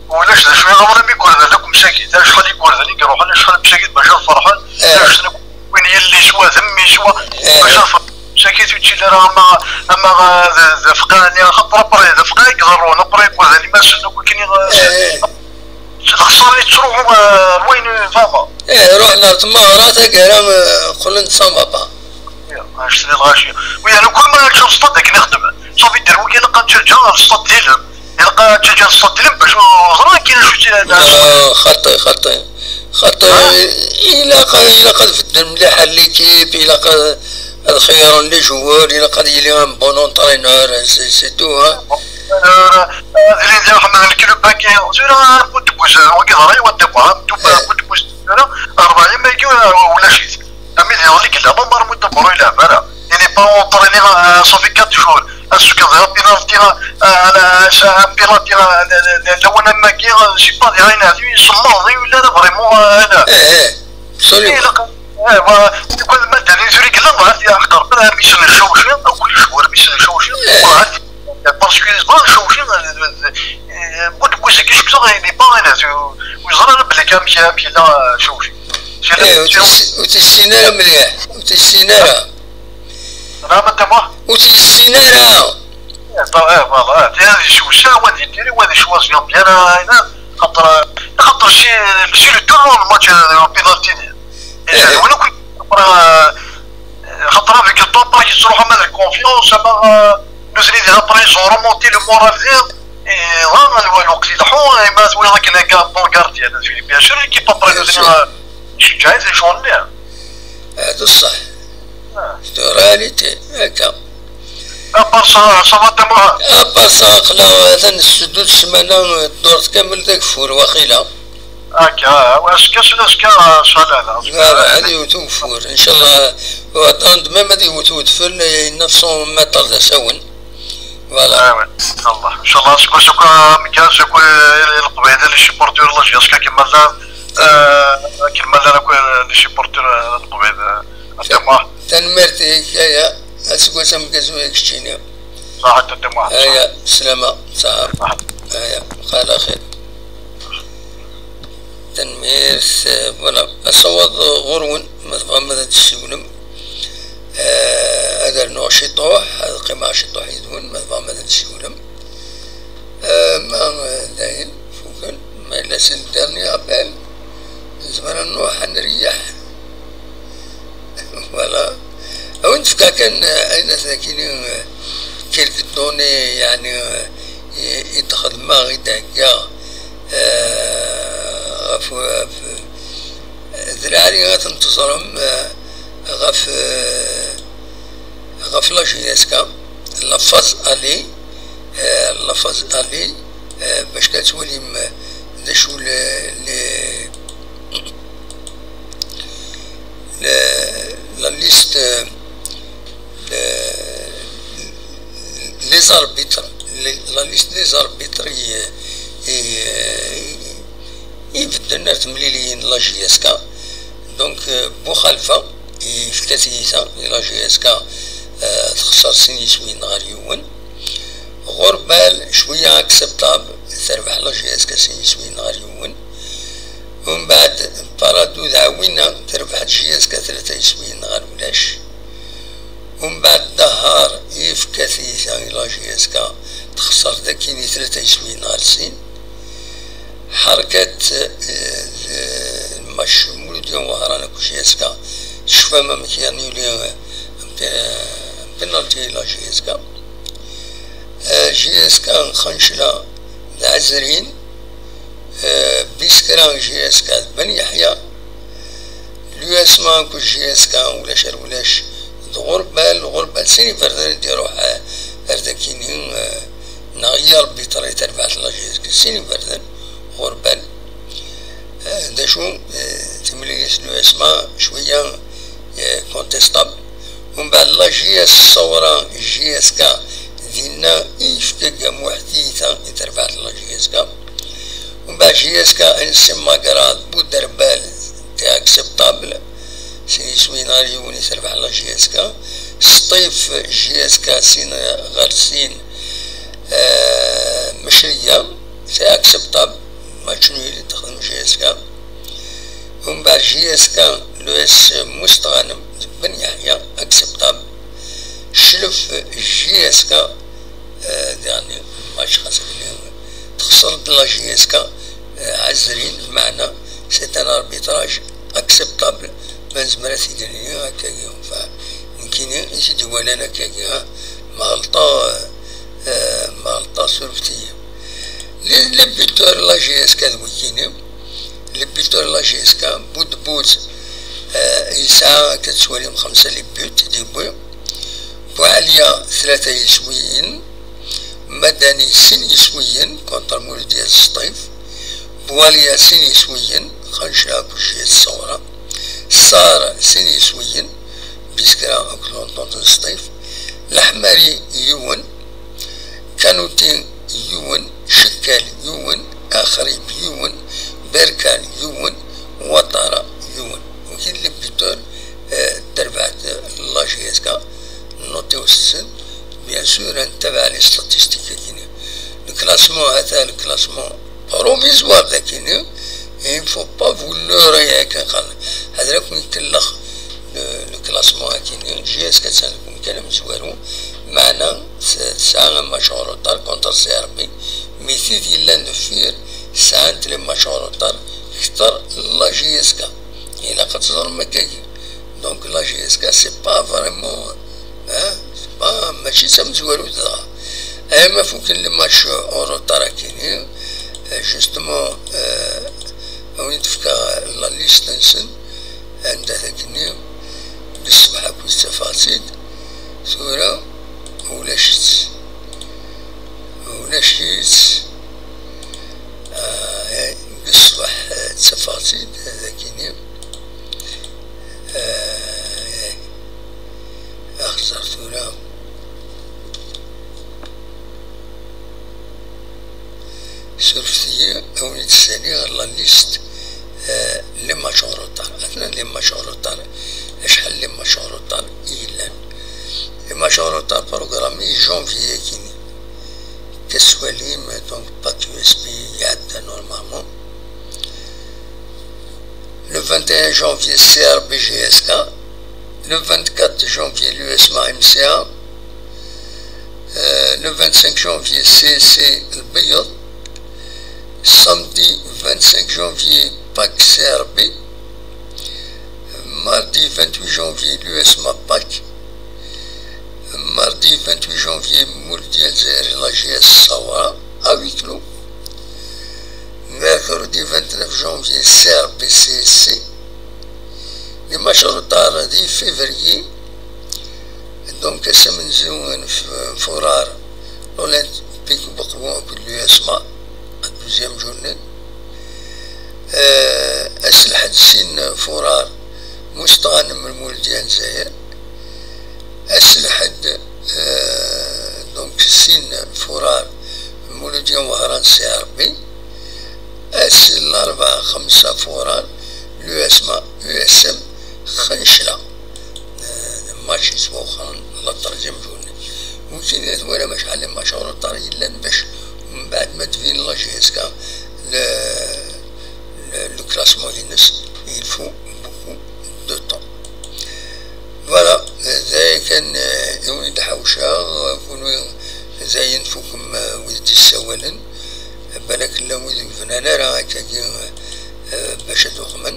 Ulac d acu iɣaḍen am igerdan akk msakit. Acḥal igerdan i iruḥen, acḥal msakit bac ad ferḥen. Eh. Acḥal win yelli-s wa d mmi-s wa, eh, bac ad ferḥen. Msakit ur ttili ara ama, ama, eh, d, d afqaɛni, axaṭer après d afqaɛ i iḍerrun, après igerdan imassen akk akken i, eh, lexṣara yettruḥu, eh, ar wayen fama. Eh, ruḥen ar tmeɣra taggara, eh, qqlen-d s amapa. Anect-nni lɣaci. Wi, yani, kul ma yečča ṣṣeṭ akken i xeddmen. Safi dderwek ilaq ad ǧǧeǧǧa ɣer ṣṣeṭ d ilem. Ilaq ad ǧǧeǧǧa ṣṣeṭ d ilem bac ur ẓran akken acu tt-, ah, xaṭi, xaṭi. Xaṭi, ah, ilaq, ilaq ad bedden mliḥ l'équipe, ilaq ad, ad xeyyren les joueurs, ilaq ad yili un bon entraîneur, c'est, c'est tout, hein. Ad ilin di Ḥmed lklub-agi, tura Boudbouz, wagi ẓra-yi wa ddibuha, Boudbouz, tura, rebɛa yamagi ulac-it. Ami d iɣli yella, ma mar Mudabber ur yelɛeb ara. Il n'est pas entraîné, euh, ça fait quatre jours. Azekka d apinalti, euh, ala, un penalty, euh, lawan am wagi, euh, je sais pas, d ayen ɛdi, semmaḍ, ur yelli ara vraiment, euh, ala. Eh, eh, absolument. Ilaq, eh, wa, tikwal ma ddan i tura yella, wa, ti aqerben, am Isen Cawci, akk icewwel am Isen Cawci, eh, wa, parce que, bon, Cawci, euh, euh, euh, Boudbouz-agi, je crois, il n'est pas, euh, ur yeẓri ara belli amek, amek yella, euh, Cawci. Eh, ur tis-, ur tissin ara mliḥ, ur tissin ara. Nɛam a Dda Muḥ? Ur t-yessin ara. Eh, ba-, eh, voilà, eh, ti ad icewceɛ, wa ad yediri, wa ad icwazi bien, eh, ayen, xaṭer, eh, xaṭer si, si le tour, le match, eh, penalty-nni. Eh, eh, win akk, xaṭer, eh, xaṭer avec le temps, après, yettruḥ ama d confiance, ama, eh, nutni diɣ après, ils ont remonté le moral diɣ, eh, ḍan, lweqt ileḥḥu, eh, ma twiḍ akken akka, bon gardien, bien sûr, l'équipe après, bien sûr, nutni, eh, iceggeɛ-it lecɣel-nni. Eh, d ṣṣeḥ. Ah. C'est une réalité, akka. À part ça, ça va, Dda Muḥ? À part ça, aql-aɣ atan sdud ssmana, ddurt kamel d ageffur, waqila. Akka, wa, azekka s-, azekka, ah, ncallah, azekka. Voilà, ad iwet ugeffur, ncallah. Wa, atan même ad iwet udfel, eh, neuf cents mètres d asawen. Voilà. Ah, ouais, ncallah. Ncallah, aseggas akk, ah, ameggaz akk, eh, Leqbayel, les supporters, la jeunesse, akken ma llan, eh, akken ma llan akk, eh, les supporters, eh, n Leqbayel, eh, a Dda Muḥ. Tanemmirt-ik, aya, aseggas ameggaz i keččini. Ṣaḥit a Dda Muḥ. Aya, sslama, ṣaḥa. Ṣaḥit. Aya, bqa ɛla xir. Tanemmirt, eh, voilà, asawaḍ ɣur-wen, ma tebɣam ad d-tessiwlem. Eh, ad rnuɣ ciṭuḥ, ad qqimeɣ ciṭuḥ yid-wen, ma tebɣam ad d-tessiwlem. Eh, ma, eh, dayen, fuken, ma yella c'est le dernier appel, nezmer ad nruḥ ad nreyyeḥ. Voilà. Ad wen-d-fkeɣ kan, eh, ayen akini, eh, quelques données, yeɛni, eh, i, i d-xedmeɣ, i d-heggaɣ, eh, ɣef, ɣef, eh, d lɛali ad ten-teẓrem, eh, ɣef, eh, ɣef la J S K, la phase aller, eh, la phase aller, eh, bac kan twalim, eh, d acu le, le, le, la liste, eh, le, les arbitres, le, la liste des arbitres i, i, i, ibedden ar temliliyin n la J S K. Donc, eh, Buxalfa, yefka tiyita i la J S K, eh, texṣer sin yiswiyen ɣer yiwen. Ɣurbal, cwiya acceptable, terbeḥ la J S K sin yiswiyen ɣer yiwen. Umbeɛd, Paradou d Ɛwina, terbeḥ J S K tlata yiswiyen ɣer ulac. Umbeɛd, Dahar, yefka tiyita i la J S K, texṣer dagi i tlata yiswiyen ɣer sin. Ḥerkat, eh, d, mac Mulud Wehran akked J S K, tecfam amek i annuli, eh, un pe-, un penalty i la J S K. Eh, J S K n Xancla d Ɛezrin, eh, Biskra J S K d Ben Yeḥya, l'U S M A akked J S K ulac ar ulac d Ɣurbal, Ɣurbal sin iberdan i d-iruḥ, eh, ar dakini, eh, neɣ i arbitre i terbaɛt n la J S K, sin iberdan, Ɣurbal. Eh, d acu, eh, timlilit n l'U S M A, cwiya, eh, contestable. Umbeɛd la J S Sawra, J S K, dinna i yefka Gamuḥ tiyita i terbaɛt n la J S K. Umbeɛd J S K, N C Magra, Buderbal, c'est acceptable. sin yiswiyen ɣer yiwen i terbeḥ la J S K. Sṭif J S K sin ɣer sin, eh, mecliya, c'est acceptable, match nul i texdem J S K. Umbeɛd J S K, l'U S Musteɣanem d Ben Yeḥya, acceptable. Clef J S K, eh, dernier match xas akken texṣer-d la J S K, eh, ɛezrin, lmeɛna c'est un arbitrage acceptable, ma nezmer ad t-id-nini akkagi. Enfin, nekkini i t-id-iwalan akkagi, ha, ma ɣelṭeɣ, eh, ma ɣelṭeɣ surfet-iyi. Les, les buteurs la J S K d wikini. Les buteurs la J S K, Boudbouz, eh, yesɛa, akka tettwalim, xemsa les buts i d-yewwi. Boualia, tlata yiswiyen. Madani, sin yiswiyen, contre Mouloudia d Sṭif. Boualia, sin yiswiyen, Khanchla akked Jiyet Sawra. Sarr, sin yiswiyen, Biskra akked l'Entente n Sṭif. Leḥmari, yiwen. Kanouti, yiwen. Cekkal, yiwen. Axrib, yiwen. Berkan, yiwen. Ouattara, yiwen. Wigi d les buteurs, eh, n terbaɛt, eh, la J S K. Notiw-ten, bien sûr, ad ntabaɛ les statistiques-agi-nni. Le classement, ata le classement provisoire dagi-nni, il faut pas vous leurrer akken qqaren. Ḥader ad ken-ikellex le, le classement-agi-nni. J S K attan deg umkan amezwaru, meɛna t-, tesɛa un match en retard contre C R B, mais tid yellan deffir sɛant les matchs en retard kter la J S K. Ilaq ad teẓrem akkagi. Donc la J S K, c'est pas vraiment, hein, c'est pas, mačči d tamezwarut dɣa. Ayma fuken les matchs en retard akini, euh, justement, euh, a wen-d-fkeɣ la liste-nsen, anda takini, d ṣṣbeḥ akk ttafeɣ-tt-id, tura ulac-itt. Ulac-itt. Ah, eh, deg ṣṣbeḥ, eh, ttafeɣ-tt-id, eh, dagini. Eh, axẓer tura. Surfet-iyi, a wen-id-ssaliɣ la liste, eh, les matchs en retard. Atnan les matchs en retard, acḥal les matchs en retard i yellan. Les matchs en retard programmés janvier-agi-nni. Akka tettwalim, donc, pack U S B iɛedda normalement. Le vingt et un janvier, C R B J S K. Le vingt-quatre janvier, l'U S M A M C A. Euh, le vingt-cinq janvier, C S C Lbeyyeḍ. Samedi vingt-cinq janvier, pack C R B. Mardi vingt-huit janvier, l'U S M A pack. Mardi vingt-huit janvier, Mouloudia Lezzayer, la J S Sawra, à huis clos. Mercredi vingt-neuf janvier, C R B C S C. Les matchs en retard dix février. Donc, ass amenzu n f-, n furar, l'Olympique Beqbu akked l'U S M A, la douzième journée. Euh, ass lḥedd sin furar, Musteɣanem Lmuludya n Lezzayer. Ass lḥedd, euh, donc, sin furar, Lmuludya n Wehran C R B. Ass n larebɛa, xemsa furar, l'U S M A, U S M Xencla. Euh, match yettwawexren la troisième journée. Wikini ad twalam acḥal n match en retard yellan bac mbeɛd ma d-tbin la J S K le, le, le classement-ines, il faut beaucoup de temps. Voilà, d aya kan, euh, i wen-d-ḥawceɣ, euh, kunwi d ayen tfukem, euh, wid d-yessawalen, balak llan wid ur bnan ara akkagi, euh, bac ad uxmen.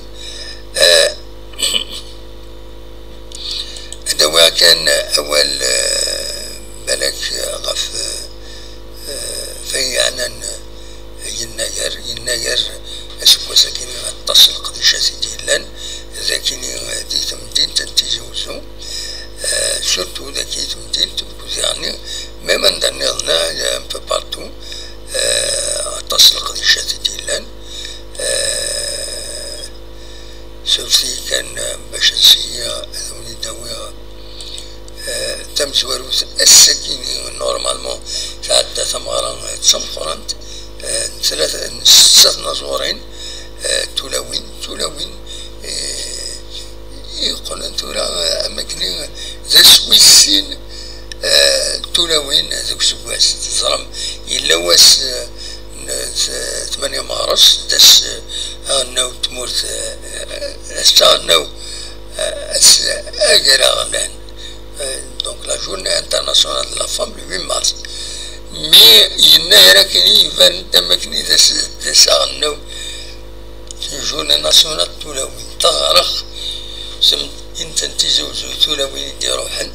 Euh, ad awiɣ kan awal, euh, balak, euh, ɣef, euh, euh, fayen yeɛnan, euh, yennayer, yennayer aseggas-agi aṭas n leqdicat i d-yellan, d akini, euh, di temdint n Tizi Uzzu, euh, surtout dagi temdint n Budiɣni, même anda nniḍen, euh, un peu partout, euh, aṭas n leqdicat i d-yellan. Euh, surfet-iyi kan, euh, bac ad siyya ad wen-id-awiɣ, euh, tamezwarut ass-akini, normalement, tɛedda tameɣra, euh, d tameqqrant, euh, n tlata, n setta tnaẓurin, euh, tulawin, tulawin, euh, i Tura, eh, am akken d ass wis sin, eh, tulawin deg useggas. Teẓram, yella wass, eh, n t-, tmanya meɣres, d ass, eh, aɣelnaw n tmurt, eh, ass aɣelnaw, eh, ass agraɣlan. Euh, donc la journée internationale de la femme, le huit mars. Mais yennayer akken iban am akken d ass, d ass aɣelnaw, journée nationale n tulawin. Taɣrex semtin Tizi Uzzu, tulawin i d-iruḥen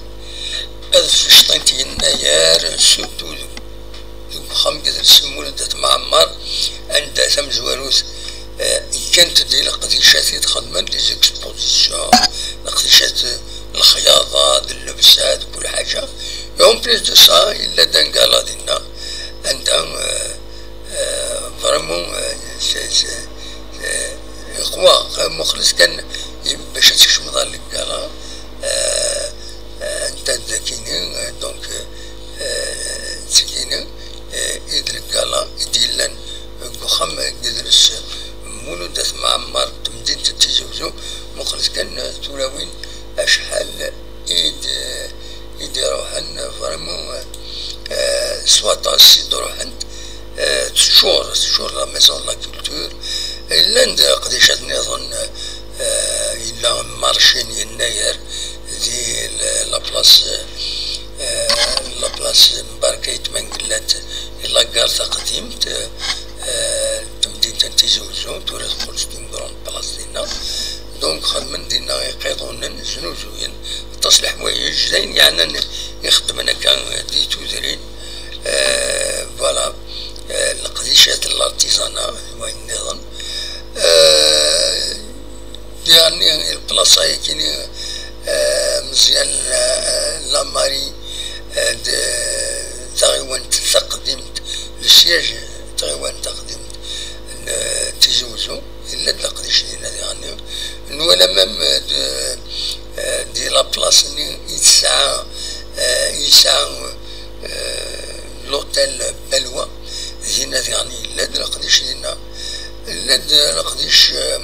ad fecṭint yennayer, surtout deg, deg uxxam n Gidres Lmulud At Mɛemmer, anda tamezwarut, eh, kkant-d i leqdicat i d-xedmen, les expositions, leqdicat, lexyaḍa, d llebsa, d kul ḥaǧa. Et en plus de ça, yella-d un gala dinna, anda, eh, eh, vraiment, eh, c'est, c'est, eh, iqwa, eh, muqlet kan, i-, bac ad tkecmeḍ ɣer le gala, eh, eh, anta d akini, eh, donc, eh, eh, d tikini, eh, i d le gala i d-yellan deg uxxam n Gidres Lmulud At Mɛemmer n temdint n Tizi Uzzu, muqlet kan, eh, tulawin acḥal i d-, i d-iruḥen, vraiment, eh, s waṭas i d-ruḥent, eh, teččur, teččur la maison de la culture. Llan-d leqdicat nniḍen, eh, yella marché n yennayer di la, la place, eh, la place Mbarka Ayt Mengellat, di la gare taqdimt, eh, n temdint n Tizi Uzzu, tura teqqel d une grande place dinna. Donc, xedmen dinna iqiḍunen, znuzuyen, aṭas leḥwayeǧ, d ayen yeɛnan ixeddmen akka di tudrin. Euh, voilà. Euh, leqdicat n l'artisanat, d wayen nniḍen. Euh, yerni lplaṣa-agi, euh, Meẓyan, euh, Lamari, euh, d taɣiwant taqdimt, le siège, taɣiwant taqdimt n, euh, Tizi Uzzu. Yella-d leqdic dinna diɣenni. Nwala même, euh, de, euh, di la place-nni i tesɛa, euh, yesɛa, euh, l'hôtel Balwa. Dinna diɣenni yella-d leqdic dinna. Yella-d leqdic, euh,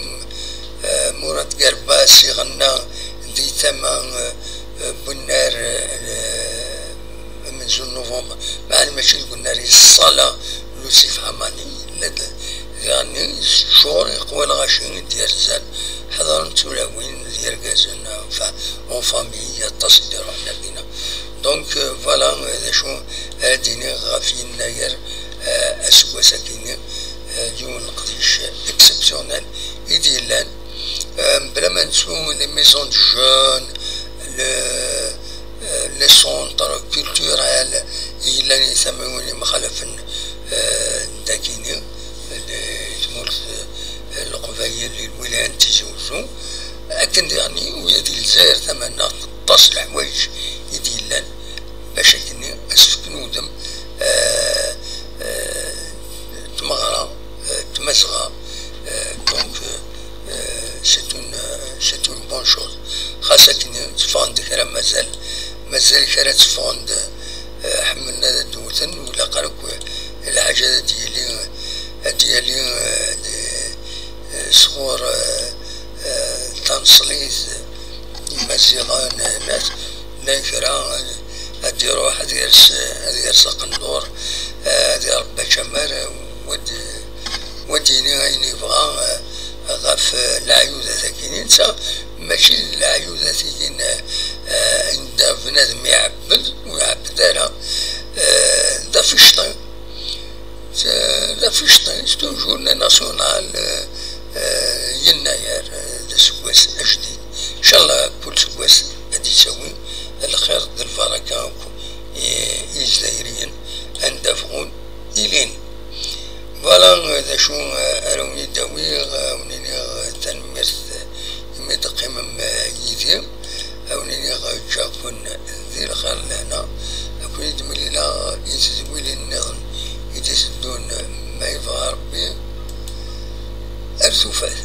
euh, Murad Garbas iɣenna di tama, euh, euh, Bunnar, euh, amenzu n novembre, meɛna mačči deg unnar, i ṣṣala n Lusif Ḥamani, yella-d diɣenni, teččur iqwa lɣaci i d-yerzan, ḥeḍren tulawin d yergazen, enfin, en famille, aṭas i d-iruḥen ar dinna. Donc, euh, voilà, euh, d acu ara d-iniɣ ɣef yennayer, euh, aseggas-agi-nni, euh, yiwen n leqdic exceptionnel i d-yellan. Euh, mebla ma nettu les maisons de jeunes, le, euh, les centres culturels i yellan i tamiwin yemxalafen, euh, dagini, di tmurt, euh, n Leqbayel, di lwilaya n Tizi Uzzu, akken diɣenni, u ya di Lezzayer tamannaɣt, aṭas n leḥwayeǧ i d-yellan bac akken ad s-fken udem, euh, euh, tmeɣra, euh, tmazɣa, euh, donc, euh, euh, c'est une, euh, c'est une bonne chose. Xas akken teffɣen-d kra mazal, mazal kra tteffɣen-d, euh, ḥemmlen ad d-wten, u ilaq ara akk lḥaǧa ad d-yili, ad d-yali, euh, di, euh, sɣur, euh, euh, taneṣlit, Imaziɣen, nnas, llan kra, ad d-iruḥ, ad yers, ad yers aqendur, ad iṛebba ačamar, wa d-, wa d-yini ayen yebɣa, eh, ɣef, eh, leɛyudat-agi. Netta mačči d leɛyudat-agi n, eh, anda bnadem iɛebbed, ur iɛebbed ara, eh, d aficcṭi. D, d aficcṭi, c'est une journée nationale, eh, eh, yennayer, eh, d aseggas ajdid. Ncallah kul seggas ad d-yettawi lxir d lbaraka akk i, i Izzayriyen, anda bɣun ilin. Voilà, eh, d acu, eh, ara wen-id-awiɣ, eh, wen-iniɣ, eh, tanemmirt, eh, imi d-teqqimem, eh, yid-i. Ad wen-iniɣ ǧǧiɣ-ken di lxir d lehna. Ad ken-id-mlileɣ i tedwilin nniḍen i d-iteddun, ma yebɣa Ṛebbi. Ar tufat.